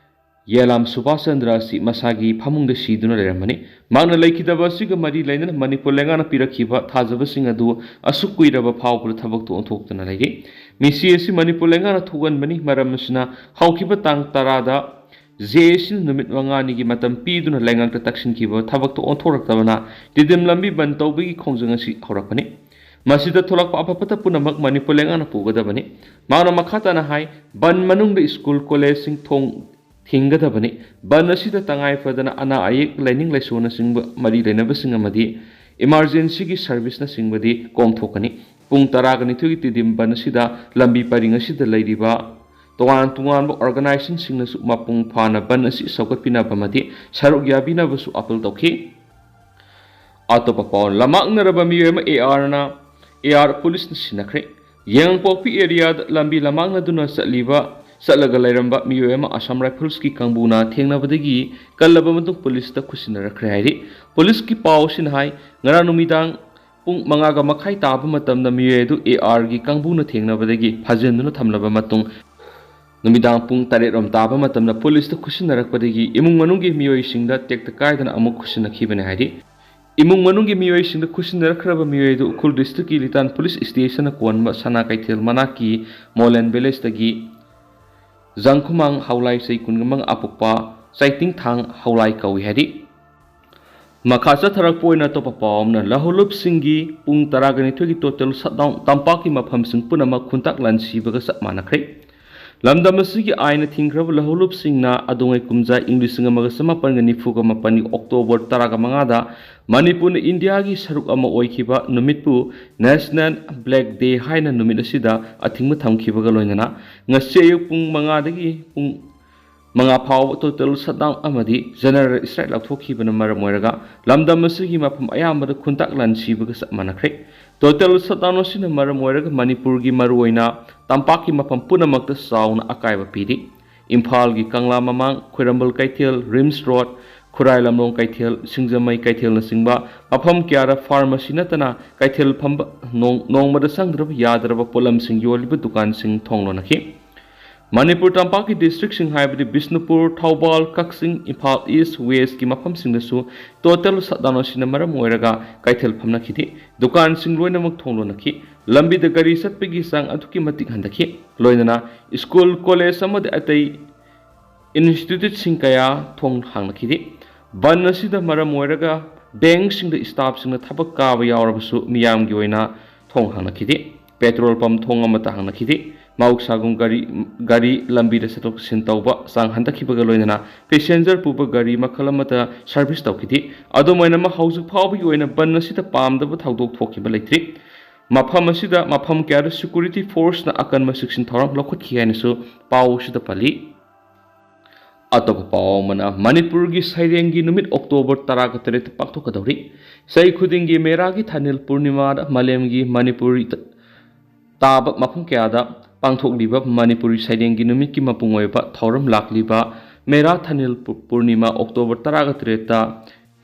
ꯌꯦꯂꯥꯝ ꯁꯨꯚꯥꯁ ꯆꯟꯗ꯭ꯔ ꯑꯁꯤ ꯃꯁꯥꯒꯤ ꯐꯃꯨꯡꯗ ꯁꯤꯗꯨꯅ ꯂꯩꯔꯝꯕꯅꯤ꯫ ꯃꯍꯥꯛꯅ ꯂꯩꯈꯤꯗꯕ ꯑꯁꯤꯒ ꯃꯔꯤ ꯂꯩꯅꯅ ꯃꯅꯤꯄꯨꯔ ꯂꯩꯉꯥꯛꯅ ꯄꯤꯔꯛꯈꯤꯕ ꯊꯥꯖꯕꯁꯤꯡ ꯑꯗꯨ ꯑꯁꯨꯛ ꯀꯨꯏꯔꯕ ꯐꯥꯎꯕꯗ ꯊꯕꯛꯇ ꯑꯣꯟꯊꯣꯛꯇꯅ ꯂꯩꯔꯤ꯫ ꯃꯤꯁꯤ ꯑꯁꯤ ꯃꯅꯤꯄꯨꯔ ꯂꯩꯉꯥꯛꯅ ꯊꯣꯛꯍꯟꯕꯅꯤ꯫ ꯃꯔꯝ ꯑꯁꯤꯅ ꯍꯧꯈꯤꯕ ꯇꯥꯡ ꯇꯔꯥꯗ J A Cꯅ ꯅꯨꯃꯤꯠ ꯃꯉꯥꯅꯤꯒꯤ ꯃꯇꯝ ꯄꯤꯗꯨꯅ ꯂꯩꯉꯥꯛꯇ ꯇꯛꯁꯤꯟꯈꯤꯕ ꯊꯕꯛꯇ ꯑꯣꯟꯊꯣꯔꯛꯇꯕꯅ ꯇꯤꯗꯤꯝ ꯂꯝꯕꯤ ꯕꯟ ꯇꯧꯕꯒꯤ ꯈꯣꯡꯖꯪ ꯑꯁꯤ ꯍꯧꯔꯛꯄꯅꯤ꯫ ꯃꯁꯤꯗ ꯊꯣꯛꯂꯛꯄ ꯑꯐ ꯐꯠꯇ ꯄꯨꯝꯅꯃꯛ ꯃꯅꯤꯄꯨꯔ ꯂꯩꯉꯥꯛꯅ ꯄꯨꯒꯗꯕꯅꯤ꯫ ꯃꯍꯥꯛꯅ ꯃꯈꯥ ꯇꯥꯅ ꯍꯥꯏ, ꯕꯟ ꯃꯅꯨꯡꯗ ꯁ꯭ꯀꯨꯜ, ꯀꯣꯂꯦꯖꯁꯤꯡ ꯊꯣꯡ ꯊꯤꯡꯒꯗꯕꯅꯤ꯫ ꯕꯟ ꯑꯁꯤꯗ ꯇꯉꯥꯏ ꯐꯗꯅ ꯑꯅꯥ ꯑꯌꯦꯛ, ꯂꯥꯏꯅꯤꯡ ꯂꯥꯏꯁꯣꯟꯅꯆꯤꯡꯕ ꯃꯔꯤ ꯂꯩꯅꯕꯁꯤꯡ ꯑꯃꯗꯤ emergencyꯒꯤ serviceꯅꯆꯤꯡꯕꯗꯤ ꯀꯣꯝꯊꯣꯛꯀꯅꯤ꯫ ꯄꯨꯡ ꯇꯔꯥꯒ ꯅꯤꯊꯣꯏꯒꯤ ꯇꯤꯗꯤꯝ ꯕꯟ ꯑꯁꯤꯗ ꯂꯝꯕꯤ ꯄꯔꯤꯡ ꯑꯁꯤꯗ ꯂꯩꯔꯤꯕ ꯇꯣꯉꯥꯟ ꯇꯣꯉꯥꯟꯕ organizationꯁꯤꯡꯅꯁꯨ ꯃꯄꯨꯡ ꯐꯥꯅ ꯕꯟ ꯑꯁꯤ ꯁꯧꯒꯠꯄꯤꯅꯕ ꯑꯃꯗꯤ ꯁꯔꯨꯛ ꯌꯥꯕꯤꯅꯕꯁꯨ appeal ꯇꯧꯈꯤ꯫ ꯑꯇꯣꯞꯄ ꯄꯥꯎ, ꯂꯝꯃꯥꯡꯅꯔꯕ ꯃꯤꯑꯣꯏ ꯑꯃ ARꯅ, AR policeꯅ ꯁꯤꯟꯅꯈ꯭ꯔꯦ꯫ ꯌꯦꯡꯉꯥꯡꯄꯣꯛꯄꯤ areaꯗ ꯂꯝꯕꯤ ꯂꯝꯃꯥꯡꯅꯗꯨꯅ ꯆꯠꯂꯤꯕ, ꯆꯠꯂꯒ ꯂꯩꯔꯝꯕ ꯃꯤꯑꯣꯏ ꯑꯃ Assam Riflesꯀꯤ ꯀꯥꯡꯕꯨꯅ ꯊꯦꯡꯅꯕꯗꯒꯤ ꯀꯜꯂꯕ ꯃꯇꯨꯡ policeꯇ ꯈꯨꯠꯁꯤꯟꯅꯔꯛꯈ꯭ꯔꯦ ꯍꯥꯏꯔꯤ꯫ Policeꯀꯤ ꯄꯥꯎ ꯑꯁꯤꯅ ꯍꯥꯏ, ꯉꯔꯥꯡ ꯅꯨꯃꯤꯗꯥꯡ ꯄꯨꯡ ꯃꯉꯥꯒ ꯃꯈꯥꯏ ꯇꯥꯕ ꯃꯇꯝꯗ ꯃꯤꯑꯣꯏ ꯑꯗꯨ ARꯒꯤ ꯀꯥꯡꯕꯨꯅ ꯊꯦꯡꯅꯕꯗꯒꯤ ꯐꯥꯖꯤꯟꯗꯨꯅ ꯊꯝꯂꯕ ꯃꯇꯨꯡ, ꯅꯨꯃꯤꯗꯥꯡ ꯄꯨꯡ ꯇꯔꯦꯠ ꯔꯣꯝ ꯇꯥꯕ ꯃꯇꯝꯗ policeꯇ ꯈꯨꯠꯁꯤꯟꯅꯔꯛꯄꯗꯒꯤ ꯏꯃꯨꯡ ꯃꯅꯨꯡꯒꯤ ꯃꯤꯑꯣꯏꯁꯤꯡꯗ ꯇꯦꯛꯇ ꯀꯥꯏꯗꯅ ꯑꯃꯨꯛ ꯈꯨꯠꯁꯤꯟꯅꯈꯤꯕꯅꯤ ꯍꯥꯏꯔꯤ꯫ ꯏꯃꯨꯡ ꯃꯅꯨꯡꯒꯤ ꯃꯤꯑꯣꯏꯁꯤꯡꯗ ꯈꯨꯠꯁꯤꯟꯅꯔꯛꯈ꯭ꯔꯕ ꯃꯤꯑꯣꯏ ꯑꯗꯨ ꯎꯈ꯭ꯔꯨꯜ districtꯀꯤ ꯂꯤꯇꯥꯟ police stationꯅ ꯀꯣꯟꯕ ꯁꯅꯥ ꯀꯩꯊꯦꯜ ꯃꯅꯥꯛꯀꯤ ꯃꯣꯂꯦꯟ villageꯇꯒꯤ ꯖꯪꯈꯨꯃꯥꯡ ꯍꯧꯂꯥꯏ, ꯆꯍꯤ ꯀꯨꯟꯃꯉꯥ, ꯑꯄꯣꯛꯄ ꯆꯩꯇꯤꯡꯊꯥꯡ ꯍꯧꯂꯥꯏ ꯀꯧꯏ ꯍꯥꯏꯔꯤ꯫ ꯃꯈꯥ ꯆꯠꯊꯔꯛꯄ ꯑꯣꯏꯅ ꯑꯇꯣꯞꯄ ꯄꯥꯎ ꯑꯃꯅ, ꯂꯧꯍꯧꯂꯨꯞꯁꯤꯡꯒꯤ ꯄꯨꯡ ꯇꯔꯥꯒ ꯅꯤꯊꯣꯏꯒꯤ total shutdown, ꯇꯝꯄꯥꯛꯀꯤ ꯃꯐꯝꯁꯤꯡ ꯄꯨꯝꯅꯃꯛ ꯈꯨꯟꯇꯥꯛ ꯂꯥꯟꯁꯤꯕꯒ ꯆꯞ ꯃꯥꯟꯅꯈ꯭ꯔꯦ꯫ ꯂꯝꯗꯝ ꯑꯁꯤꯒꯤ ꯑꯥꯏꯟꯅ ꯊꯤꯡꯈ꯭ꯔꯕ ꯂꯧꯍꯧꯂꯨꯞꯁꯤꯡꯅ ꯑꯗꯣꯉꯩ ꯀꯨꯝꯖꯥ ꯏꯪ ꯂꯤꯁꯤꯡ ꯑꯃꯒ ꯆꯃꯥꯄꯟꯒ ꯅꯤꯐꯨꯒ ꯃꯥꯄꯟꯒꯤ October ꯇꯔꯥꯒ ꯃꯉꯥꯗ ꯃꯅꯤꯄꯨꯔꯅ ꯏꯟꯗꯤꯌꯥꯒꯤ ꯁꯔꯨꯛ ꯑꯃ ꯑꯣꯏꯈꯤꯕ ꯅꯨꯃꯤꯠꯄꯨ National Black Day ꯍꯥꯏꯅ ꯅꯨꯃꯤꯠ ꯑꯁꯤꯗ ꯑꯊꯤꯡꯕ ꯊꯝꯈꯤꯕꯒ ꯂꯣꯏꯅꯅ ꯉꯁꯤ ꯑꯌꯨꯛ ꯄꯨꯡ ꯃꯉꯥꯗꯒꯤ ꯄꯨꯡ ꯃꯉꯥ ꯐꯥꯎꯕ total shutdown ꯑꯃꯗꯤ general strike ꯂꯥꯎꯊꯣꯛꯈꯤꯕꯅ ꯃꯔꯝ ꯑꯣꯏꯔꯒ ꯂꯝꯗꯝ ꯑꯁꯤꯒꯤ ꯃꯐꯝ ꯑꯌꯥꯝꯕꯗ ꯈꯨꯟꯇꯥꯛ ꯂꯥꯟꯁꯤꯕꯒ ꯆꯞ ꯃꯥꯟꯅꯈ꯭ꯔꯦ꯫ Total shutdown ꯑꯁꯤꯅ ꯃꯔꯝ ꯑꯣꯏꯔꯒ ꯃꯅꯤꯄꯨꯔꯒꯤ ꯃꯔꯨꯑꯣꯏꯅ ꯇꯝꯄꯥꯛꯀꯤ ꯃꯐꯝ ꯄꯨꯝꯅꯃꯛꯇ ꯆꯥꯎꯅ ꯑꯀꯥꯏꯕ ꯄꯤꯔꯤ꯫ ꯏꯝꯐꯥꯜꯒꯤ ꯀꯪꯂꯥ ꯃꯃꯥꯡ, ꯈ꯭ꯋꯥꯏꯔꯝꯕꯟ ꯀꯩꯊꯦꯜ, ꯔꯤꯝꯁ ꯔꯣꯗ, ꯈꯨꯔꯥꯏ ꯂꯝꯂꯣꯡ ꯀꯩꯊꯦꯜ, ꯁꯤꯡꯖꯃꯩ ꯀꯩꯊꯦꯜꯅꯆꯤꯡꯕ ꯃꯐꯝ ꯀꯌꯥꯗ pharmacy ꯅꯠꯇꯅ ꯀꯩꯊꯦꯜ ꯐꯝꯕ ꯅꯣꯡ-, ꯅꯣꯡꯃꯗ ꯆꯪꯗ꯭ꯔꯕ ꯌꯥꯗ꯭ꯔꯕ ꯄꯣꯠꯂꯝꯁꯤꯡ ꯌꯣꯜꯂꯤꯕ ꯗꯨꯀꯥꯟꯁꯤꯡ ꯊꯣꯡ ꯂꯣꯟꯅꯈꯤ꯫ ꯃꯅꯤꯄꯨꯔ ꯇꯝꯄꯥꯛꯀꯤ districtꯁꯤꯡ ꯍꯥꯏꯕꯗꯤ ꯕꯤꯁꯅꯨꯄꯨꯔ, ꯊꯧꯕꯥꯜ, ꯀꯛꯆꯤꯡ, ꯏꯝꯐꯥꯜ East, Westꯀꯤ ꯃꯐꯝꯁꯤꯡꯗꯁꯨ total shutdown ꯑꯁꯤꯅ ꯃꯔꯝ ꯑꯣꯏꯔꯒ ꯀꯩꯊꯦꯜ ꯐꯝꯅꯈꯤꯗꯦ꯫ ꯗꯨꯀꯥꯟꯁꯤꯡ ꯂꯣꯏꯅꯃꯛ ꯊꯣꯡ ꯂꯣꯟꯅꯈꯤ꯫ ꯂꯝꯕꯤꯗ ꯒꯥꯔꯤ ꯆꯠꯄꯒꯤ ꯆꯥꯡ ꯑꯗꯨꯛꯀꯤ ꯃꯇꯤꯛ ꯍꯟꯊꯈꯤ꯫ ꯂꯣꯏꯅꯅ school, college ꯑꯃꯗꯤ ꯑꯇꯩ instituteꯁꯤꯡ ꯀꯌꯥ ꯊꯣꯡ ꯍꯥꯡꯅꯈꯤꯗꯦ꯫ ꯕꯟ ꯑꯁꯤꯗ ꯃꯔꯝ ꯑꯣꯏꯔꯒ bankꯁꯤꯡꯗ staffꯁꯤꯡꯅ ꯊꯕꯛ ꯀꯥꯕ ꯌꯥꯎꯔꯕꯁꯨ ꯃꯤꯌꯥꯝꯒꯤ ꯑꯣꯏꯅ ꯊꯣꯡ ꯍꯥꯡꯅꯈꯤꯗꯦ꯫ Petrol pump ꯊꯣꯡ ꯑꯃꯠꯇ ꯍꯥꯡꯅꯈꯤꯗꯦ꯫ ꯃꯍꯧꯁꯥꯒꯨꯝ ꯒꯥꯔꯤ, ꯒꯥꯔꯤ ꯂꯝꯕꯤꯗ ꯆꯠꯊꯣꯛ ꯆꯠꯁꯤꯟ ꯇꯧꯕ ꯆꯥꯡ ꯍꯟꯊꯈꯤꯕꯒ ꯂꯣꯏꯅꯅ passenger ꯄꯨꯕ ꯒꯥꯔꯤ ꯃꯈꯜ ꯑꯃꯠꯇ service ꯇꯧꯈꯤꯗꯦ꯫ ꯑꯗꯨꯝ ꯑꯣꯏꯅꯃꯛ, ꯍꯧꯖꯤꯛ ꯐꯥꯎꯕꯒꯤ ꯑꯣꯏꯅ ꯕꯟ ꯑꯁꯤꯗ ꯄꯥꯝꯗꯕ ꯊꯧꯗꯣꯛ ꯊꯣꯛꯈꯤꯕ ꯂꯩꯇ꯭ꯔꯤ꯫ ꯃꯐꯝ ꯑꯁꯤꯗ ꯃꯐꯝ ꯀꯌꯥꯗ security forceꯅ ꯑꯀꯟꯕ ꯆꯦꯛꯁꯤꯟ ꯊꯧꯔꯥꯡ ꯂꯧꯈꯠꯈꯤ ꯍꯥꯏꯅꯁꯨ ꯄꯥꯎ ꯑꯁꯤꯗ ꯄꯜꯂꯤ꯫ ꯑꯇꯣꯞꯄ ꯄꯥꯎ ꯑꯃꯅ, ꯃꯅꯤꯄꯨꯔꯒꯤ ꯁꯩꯔꯦꯡꯒꯤ ꯅꯨꯃꯤꯠ ꯑꯣꯛꯇꯣꯕꯔ ꯇꯔꯥꯒ ꯇꯔꯦꯠꯇ ꯄꯥꯡꯊꯣꯛꯀꯗꯧꯔꯤ꯫ ꯆꯍꯤ ꯈꯨꯗꯤꯡꯒꯤ ꯃꯦꯔꯥꯒꯤ ꯊꯥꯅꯤꯜ ꯄꯨꯔꯅꯤꯃꯥꯗ ꯃꯥꯂꯦꯝꯒꯤ ꯃꯅꯤꯄꯨꯔꯤ ꯇ-, ꯇꯥꯕ ꯃꯐꯝ ꯀꯌꯥꯗ ꯄꯥꯡꯊꯣꯛꯂꯤꯕ ꯃꯅꯤꯄꯨꯔꯤ ꯁꯩꯔꯦꯡꯒꯤ ꯅꯨꯃꯤꯠꯀꯤ ꯃꯄꯨꯡ ꯑꯣꯏꯕ ꯊꯧꯔꯝ ꯂꯥꯛꯂꯤꯕ ꯃꯦꯔꯥ ꯊꯥꯅꯤꯜ ꯄꯨ-, ꯄꯨꯔꯅꯤꯃꯥ ꯑꯣꯛꯇꯣꯕꯔ ꯇꯔꯥꯒ ꯇꯔꯦꯠꯇ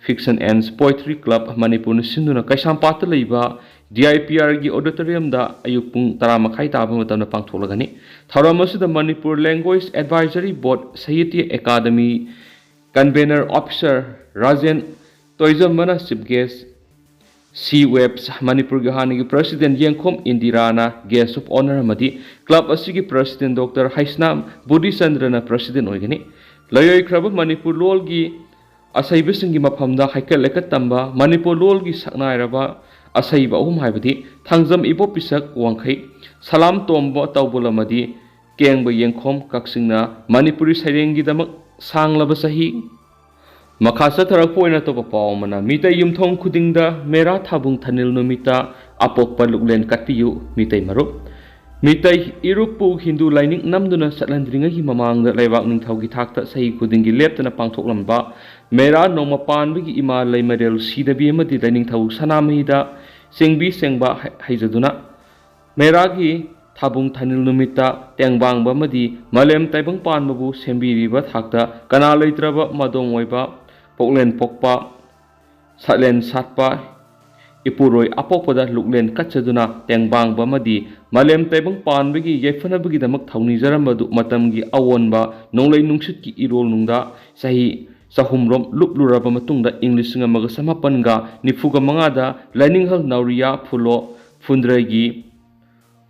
Fiction and Poetry Club ꯃꯅꯤꯄꯨꯔꯅ ꯁꯤꯟꯗꯨꯅ ꯀꯩꯁꯥꯝꯄꯥꯠꯇ ꯂꯩꯕ D I P Rꯒꯤ auditoriumꯗ ꯑꯌꯨꯛ ꯄꯨꯡ ꯇꯔꯥ ꯃꯈꯥꯏ ꯇꯥꯕ ꯃꯇꯝꯗ ꯄꯥꯡꯊꯣꯛꯂꯒꯅꯤ꯫ ꯊꯧꯔꯝ ꯑꯁꯤꯗ Manipur Language Advisory Board, Sahitya academy convener officer Rajen ꯇꯣꯏꯖꯝꯕꯅ chief guest, C Webs ꯃꯅꯤꯄꯨꯔꯒꯤ ꯍꯥꯟꯅꯒꯤ president ꯌꯦꯡꯈꯣꯝ ꯏꯟꯗꯤꯔꯥꯅ guest of honour ꯑꯃꯗꯤ club ꯑꯁꯤꯒꯤ president Doctor ꯍꯩꯁꯅꯥꯝ ꯕꯨꯙꯤꯆꯟꯗ꯭ꯔꯅ president ꯑꯣꯏꯒꯅꯤ꯫ ꯂꯩꯔꯣꯏꯈ꯭ꯔꯕ ꯃꯅꯤꯄꯨꯔ ꯂꯣꯜꯒꯤ ꯑꯁꯩꯕꯁꯤꯡꯒꯤ ꯃꯐꯝꯗ ꯍꯩꯀꯠ ꯂꯩꯀꯠ ꯇꯝꯕ, ꯃꯅꯤꯄꯨꯔ ꯂꯣꯜꯒꯤ ꯁꯛꯅꯥꯏꯔꯕ ꯑꯁꯩꯕ ꯑꯍꯨꯝ ꯍꯥꯏꯕꯗꯤ ꯊꯥꯡꯖꯝ ꯏꯕꯣꯕꯤꯁꯛ ꯋꯥꯡꯈꯩ, ꯁꯂꯥꯝ ꯇꯣꯝꯕ ꯇꯧꯕꯨꯜ ꯑꯃꯗꯤ ꯀꯦꯡꯕ ꯌꯦꯡꯈꯣꯝ ꯀꯛꯆꯤꯡꯅ ꯃꯅꯤꯄꯨꯔꯤ ꯁꯩꯔꯦꯡꯒꯤꯗꯃꯛ ꯁꯥꯡꯂꯕ ꯆꯍꯤ꯫ ꯃꯈꯥ ꯆꯠꯊꯔꯛꯄ ꯑꯣꯏꯅ ꯑꯇꯣꯞꯄ ꯄꯥꯎ ꯑꯃꯅ, ꯃꯤꯇꯩ ꯌꯨꯝꯊꯣꯡ ꯈꯨꯗꯤꯡꯗ ꯃꯦꯔꯥ ꯊꯥꯕꯨꯡ ꯊꯥꯅꯤꯜ ꯅꯨꯃꯤꯠꯇ ꯑꯄꯣꯛꯄ ꯂꯨꯛꯂꯦꯟ ꯀꯠꯄꯤꯌꯨ, ꯃꯤꯇꯩ ꯃꯔꯨꯞ꯫ ꯃꯤꯇꯩ ꯏꯔꯨꯞꯄꯨ ꯍꯤꯟꯗꯨ ꯂꯥꯏꯅꯤꯡ ꯅꯝꯗꯨꯅ ꯆꯠꯍꯟꯗ꯭ꯔꯤꯉꯩꯒꯤ ꯃꯃꯥꯡꯗ ꯂꯩꯕꯥꯛ ꯅꯤꯡꯊꯧꯒꯤ ꯊꯥꯛꯇ ꯆꯍꯤ ꯈꯨꯗꯤꯡꯒꯤ ꯂꯦꯞꯇꯅ ꯄꯥꯡꯊꯣꯛꯂꯝꯕ ꯃꯦꯔꯥ ꯅꯣꯡꯃ ꯄꯥꯟꯕꯒꯤ ꯏꯃꯥ ꯂꯩꯃꯔꯦꯜ ꯁꯤꯗꯕꯤ ꯑꯃꯗꯤ ꯂꯥꯏꯅꯤꯡꯊꯧ ꯁꯅꯥꯃꯍꯤꯗ ꯆꯦꯡꯕꯤ ꯆꯦꯡꯕ ꯍꯩ-, ꯍꯩꯖꯗꯨꯅ ꯃꯦꯔꯥꯒꯤ ꯊꯥꯕꯨꯡ ꯊꯥꯅꯤꯜ ꯅꯨꯃꯤꯠꯇ ꯇꯦꯡꯕꯥꯡꯕ ꯑꯃꯗꯤ ꯃꯥꯂꯦꯝ ꯇꯥꯏꯕꯪ ꯄꯥꯟꯕꯕꯨ ꯁꯦꯝꯕꯤꯔꯤꯕ ꯊꯥꯛꯇ ꯀꯅꯥ ꯂꯩꯇ꯭ꯔꯕ ꯃꯗꯣꯝ ꯑꯣꯏꯕ ꯄꯣꯛꯂꯦꯟ ꯄꯣꯛꯄ ꯁꯥꯠꯂꯦꯟ ꯁꯥꯠꯄ ꯏꯄꯨꯔꯣꯏ ꯑꯄꯣꯛꯄꯗ ꯂꯨꯛꯂꯦꯟ ꯀꯠꯆꯗꯨꯅ ꯇꯦꯡꯕꯥꯡꯕ ꯑꯃꯗꯤ ꯃꯥꯂꯦꯝ ꯇꯥꯏꯕꯪ ꯄꯥꯟꯕꯒꯤ ꯌꯥꯏꯐꯅꯕꯒꯤꯗꯃꯛ ꯊꯧꯅꯤꯖꯔꯝꯕꯗꯨ ꯃꯇꯝꯒꯤ ꯑꯑꯣꯟꯕ ꯅꯣꯡꯂꯩ ꯅꯨꯡꯁꯤꯠꯀꯤ ꯏꯔꯣꯜꯅꯨꯡꯗ ꯆꯍꯤ ꯆꯍꯨꯝꯔꯣꯝ ꯂꯨꯞꯂꯨꯔꯕ ꯃꯇꯨꯡꯗ ꯏꯪ ꯂꯤꯁꯤꯡ ꯑꯃꯒ ꯆꯃꯥꯄꯟꯒ ꯅꯤꯐꯨꯒ ꯃꯉꯥꯗ ꯂꯥꯏꯅꯤꯡꯍꯜ ꯅꯥꯎꯔꯤꯌꯥ ꯐꯨꯂꯣ ꯐꯨꯟꯗ꯭ꯔꯩꯒꯤ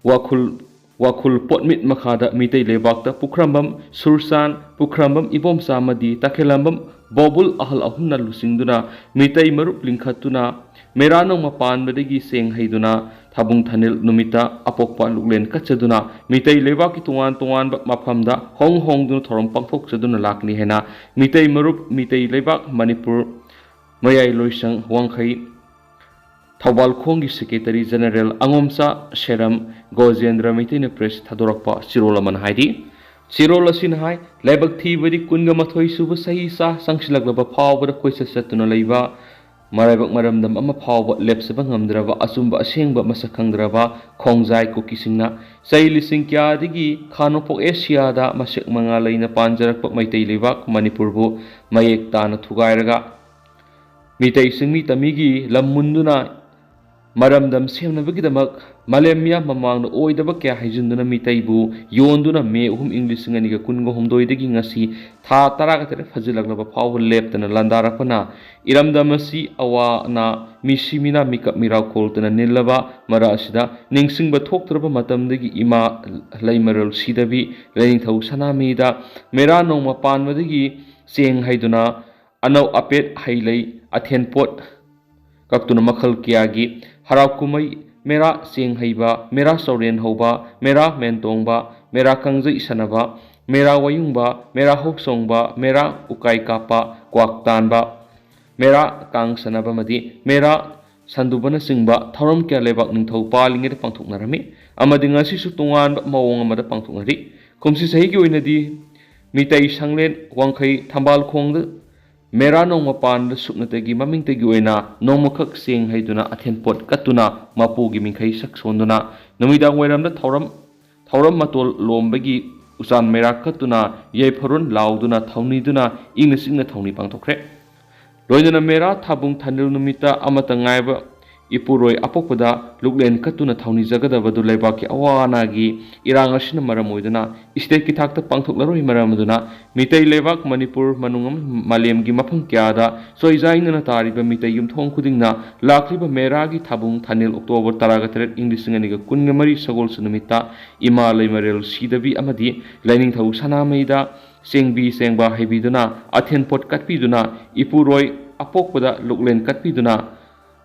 ꯋꯥꯈꯨꯜ, ꯋꯥꯈꯨꯜ ꯄꯣꯠꯃꯤꯠ ꯃꯈꯥꯗ ꯃꯤꯇꯩ ꯂꯩꯕꯥꯛꯇ ꯄꯨꯈ꯭ꯔꯝꯕꯝ ꯁꯨꯔꯆꯥꯟ, ꯄꯨꯈ꯭ꯔꯝꯕꯝ ꯏꯕꯣꯝꯆꯥ ꯑꯃꯗꯤ ꯇꯈꯦꯂꯝꯕꯝ ꯕꯣꯕꯨꯜ ꯑꯍꯜ ꯑꯍꯨꯝꯅ ꯂꯨꯆꯤꯡꯗꯨꯅ ꯃꯤꯇꯩ ꯃꯔꯨꯞ ꯂꯤꯡꯈꯠꯇꯨꯅ ꯃꯦꯔꯥ ꯅꯣꯡꯃ ꯄꯥꯟꯕꯗꯒꯤ ꯆꯦꯡ ꯍꯩꯗꯨꯅ ꯊꯥꯕꯨꯡ ꯊꯥꯅꯤꯜ ꯅꯨꯃꯤꯠꯇ ꯑꯄꯣꯛꯄ ꯂꯨꯛꯂꯦꯟ ꯀꯠꯆꯗꯨꯅ ꯃꯤꯇꯩ ꯂꯩꯕꯥꯛꯀꯤ ꯇꯣꯉꯥꯟ ꯇꯣꯉꯥꯟꯕ ꯃꯐꯝꯗ ꯍꯣꯡ ꯍꯣꯡꯗꯨꯅ ꯊꯧꯔꯝ ꯄꯥꯡꯊꯣꯛꯆꯗꯨꯅ ꯂꯥꯛꯂꯤ ꯍꯥꯏꯅ ꯃꯤꯇꯩ ꯃꯔꯨꯞ, ꯃꯤꯇꯩ ꯂꯩꯕꯥꯛ ꯃꯅꯤꯄꯨꯔ ꯃꯌꯥꯏ ꯂꯣꯏꯁꯪ ꯋꯥꯡꯈꯩ ꯊꯧꯕꯥꯜ ꯈꯣꯡꯒꯤ secretary general ꯑꯉꯣꯝꯆꯥ ꯁꯦꯔꯝ ꯒꯣꯖꯦꯟꯗ꯭ꯔ ꯃꯩꯇꯩꯅ press ꯊꯥꯗꯣꯔꯛꯄ ꯆꯤꯔꯣꯜ ꯑꯃꯅ ꯍꯥꯏꯔꯤ꯫ ꯆꯦꯔꯣꯜ ꯑꯁꯤꯅ ꯍꯥꯏ, ꯂꯥꯏꯕꯛ ꯊꯤꯕꯗꯤ ꯀꯨꯟꯒ ꯃꯥꯊꯣꯏ ꯁꯨꯕ ꯆꯍꯤ ꯆꯥ ꯆꯪꯁꯤꯜꯂꯛꯂꯕ ꯐꯥꯎꯕꯗ ꯀꯣꯏꯆꯠ ꯆꯠꯇꯨꯅ ꯂꯩꯕ, ꯃꯔꯥꯏꯕꯛ ꯃꯔꯝꯗꯝ ꯑꯃ ꯐꯥꯎꯕ ꯂꯦꯞꯆꯕ ꯉꯝꯗ꯭ꯔꯕ, ꯑꯆꯨꯝꯕ ꯑꯁꯦꯡꯕ ꯃꯁꯛ ꯈꯪꯗ꯭ꯔꯕ ꯈꯣꯡꯖꯥꯏ ꯀꯨꯀꯤꯁꯤꯡꯅ ꯆꯍꯤ ꯂꯤꯁꯤꯡ ꯀꯌꯥꯗꯒꯤ ꯈꯥ ꯅꯣꯡꯄꯣꯛ ꯑꯦꯁꯤꯌꯥꯗ ꯃꯁꯦꯛ ꯃꯉꯥ ꯂꯩꯅ ꯄꯥꯟꯖꯔꯛꯄ ꯃꯩꯇꯩ ꯂꯩꯕꯥꯛ ꯃꯅꯤꯄꯨꯔꯕꯨ ꯃꯌꯦꯛ ꯇꯥꯅ ꯊꯨꯒꯥꯏꯔꯒ ꯃꯤꯇꯩ ꯆꯤꯡꯃꯤ ꯇꯝꯃꯤꯒꯤ ꯂꯝ ꯃꯨꯟꯗꯨꯅ ꯃꯔꯝꯗꯝ ꯁꯦꯝꯅꯕꯒꯤꯗꯃꯛ ꯃꯥꯂꯦꯝ ꯃꯤꯌꯥꯝ ꯃꯃꯥꯡꯗ ꯑꯣꯏꯗꯕ ꯀꯌꯥ ꯍꯩꯖꯤꯟꯗꯨꯅ ꯃꯤꯇꯩꯕꯨ ꯌꯣꯟꯗꯨꯅ ꯃꯦ ꯑꯍꯨꯝ ꯏꯪ ꯂꯤꯁꯤꯡ ꯑꯅꯤꯒ ꯀꯨꯟꯒ ꯍꯨꯝꯗꯣꯏꯗꯒꯤ ꯉꯁꯤ ꯊꯥ ꯇꯔꯥꯒ ꯇꯔꯦꯠ ꯐꯥꯖꯤꯜꯂꯛꯂꯕ ꯐꯥꯎꯕ ꯂꯦꯞꯇꯅ ꯂꯥꯟꯗꯥꯔꯛꯄꯅ ꯏꯔꯝꯗꯝ ꯑꯁꯤ ꯑꯋꯥ ꯑꯅꯥ, ꯃꯤꯁꯤ ꯃꯤꯅꯥ, ꯃꯤꯀꯞ ꯃꯤꯔꯥꯎ ꯈꯣꯜꯗꯅ ꯅꯤꯜꯂꯕ ꯃꯔꯛ ꯑꯁꯤꯗ ꯅꯤꯡꯁꯤꯡꯕ ꯊꯣꯛꯇ꯭ꯔꯕ ꯃꯇꯝꯗꯒꯤ ꯏꯃꯥ ꯂꯩꯃꯔꯦꯜ ꯁꯤꯗꯕꯤ ꯂꯥꯏꯅꯤꯡꯊꯧ ꯁꯅꯥꯃꯍꯤꯗ ꯃꯦꯔꯥ ꯅꯣꯡꯃ ꯄꯥꯟꯕꯗꯒꯤ ꯆꯦꯡ ꯍꯩꯗꯨꯅ ꯑꯅꯧ ꯑꯄꯦꯠ ꯍꯩ ꯂꯩ ꯑꯊꯦꯟ ꯄꯣꯠ ꯀꯛꯇꯨꯅ ꯃꯈꯜ ꯀꯌꯥꯒꯤ ꯍꯔꯥꯎ ꯀꯨꯝꯍꯩ, ꯃꯦꯔꯥ ꯆꯦꯡ ꯍꯩꯕ, ꯃꯦꯔꯥ ꯆꯧꯔꯦꯟ ꯍꯧꯕ, ꯃꯦꯔꯥ ꯃꯦꯟ ꯇꯣꯡꯕ, ꯃꯦꯔꯥ ꯀꯥꯡꯖꯩ ꯁꯥꯟꯅꯕ, ꯃꯦꯔꯥ ꯋꯥꯌꯨꯡꯕ, ꯃꯦꯔꯥ ꯍꯧ ꯆꯣꯡꯕ, ꯃꯦꯔꯥ ꯎꯀꯥꯏ ꯀꯥꯞꯄ, ꯀ꯭ꯋꯥꯛ ꯇꯥꯟꯕ, ꯃꯦꯔꯥ ꯀꯥꯡ ꯁꯥꯟꯅꯕ ꯑꯃꯗꯤ ꯃꯦꯔꯥ ꯁꯟꯗꯨꯕꯅꯆꯤꯡꯕ ꯊꯧꯔꯝ ꯀꯌꯥ ꯂꯩꯕꯥꯛ ꯅꯤꯡꯊꯧ ꯄꯥꯜꯂꯤꯉꯩꯗ ꯄꯥꯡꯊꯣꯛꯅꯔꯝꯃꯤ ꯑꯃꯗꯤ ꯉꯁꯤꯁꯨ ꯇꯣꯉꯥꯟꯕ ꯃꯑꯣꯡ ꯑꯃꯗ ꯄꯥꯡꯊꯣꯛꯅꯔꯤ꯫ ꯀꯨꯝꯁꯤ ꯆꯍꯤꯒꯤ ꯑꯣꯏꯅꯗꯤ ꯃꯤꯇꯩ ꯁꯪꯂꯦꯟ ꯋꯥꯡꯈꯩ ꯊꯝꯕꯥꯜ ꯈꯣꯡꯗ ꯃꯦꯔꯥ ꯅꯣꯡꯃ ꯄꯥꯟꯕꯗ ꯁꯨꯞꯅꯇꯒꯤ ꯃꯃꯤꯡꯇꯒꯤ ꯑꯣꯏꯅ ꯅꯣꯡꯃꯈꯛ ꯆꯦꯡ ꯍꯩꯗꯨꯅ ꯑꯊꯦꯟ ꯄꯣꯠ ꯀꯠꯇꯨꯅ ꯃꯄꯨꯒꯤ ꯃꯤꯡꯈꯩ ꯁꯛ ꯁꯣꯟꯗꯨꯅ ꯅꯨꯃꯤꯗꯥꯡ ꯋꯥꯏꯔꯝꯗ ꯊꯧꯔꯝ ꯊꯧꯔꯝ ꯃꯇꯣꯜ ꯂꯣꯝꯕꯒꯤ ꯎꯆꯥꯟ ꯃꯦꯔꯥ ꯀꯠꯇꯨꯅ ꯌꯥꯏꯐꯔꯣꯟ ꯂꯥꯎꯗꯨꯅ ꯊꯧꯅꯤꯗꯨꯅ ꯏꯪꯅ ꯆꯤꯛꯅ ꯊꯧꯅꯤ ꯄꯥꯡꯊꯣꯛꯈ꯭ꯔꯦ꯫ ꯂꯣꯏꯅꯅ ꯃꯦꯔꯥ ꯊꯥꯕꯨꯡ ꯊꯥꯅꯤꯜ ꯅꯨꯃꯤꯠꯇ ꯑꯃꯠꯇ ꯉꯥꯏꯕ ꯏꯄꯨꯔꯣꯏ ꯑꯄꯣꯛꯄꯗ ꯂꯨꯛꯂꯦꯟ ꯀꯠꯇꯨꯅ ꯊꯧꯅꯤꯖꯒꯗꯕꯗꯨ ꯂꯩꯕꯥꯛꯀꯤ ꯑꯋꯥ ꯑꯅꯥꯒꯤ ꯏꯔꯥꯡ ꯑꯁꯤꯅ ꯃꯔꯝ ꯑꯣꯏꯗꯨꯅ ꯏꯁꯇꯦꯠꯀꯤ ꯊꯥꯛꯇ ꯄꯥꯡꯊꯣꯛꯂꯔꯣꯏ꯫ ꯃꯔꯝ ꯑꯗꯨꯅ ꯃꯤꯇꯩ ꯂꯩꯕꯥꯛ ꯃꯅꯤꯄꯨꯔ ꯃꯅꯨꯡ ꯑꯃ ꯃꯥꯂꯦꯝꯒꯤ ꯃꯐꯝ ꯀꯌꯥꯗ ꯆꯣꯏꯖꯥꯏꯅꯅ ꯇꯥꯔꯤꯕ ꯃꯤꯇꯩ ꯌꯨꯝꯊꯣꯡ ꯈꯨꯗꯤꯡꯅ ꯂꯥꯛꯂꯤꯕ ꯃꯦꯔꯥꯒꯤ ꯊꯥꯕꯨꯡ ꯊꯥꯅꯤꯜ ꯑꯣꯛꯇꯣꯕꯔ ꯇꯔꯥꯒ ꯇꯔꯦꯠ ꯏꯪ ꯂꯤꯁꯤꯡ ꯑꯅꯤꯒ ꯀꯨꯟꯒ ꯃꯔꯤ ꯁꯒꯣꯜꯁꯦꯟ ꯅꯨꯃꯤꯠꯇ ꯏꯃꯥ ꯂꯩꯃꯔꯦꯜ ꯁꯤꯗꯕꯤ ꯑꯃꯗꯤ ꯂꯥꯏꯅꯤꯡꯊꯧ ꯁꯅꯥꯃꯍꯤꯗ ꯆꯦꯡꯕꯤ ꯆꯦꯡꯕ ꯍꯩꯕꯤꯗꯨꯅ ꯑꯊꯦꯟ ꯄꯣꯠ ꯀꯠꯄꯤꯗꯨꯅ ꯏꯄꯨꯔꯣꯏ ꯑꯄꯣꯛꯄꯗ ꯂꯨꯛꯂꯦꯟ ꯀꯠꯄꯤꯗꯨꯅ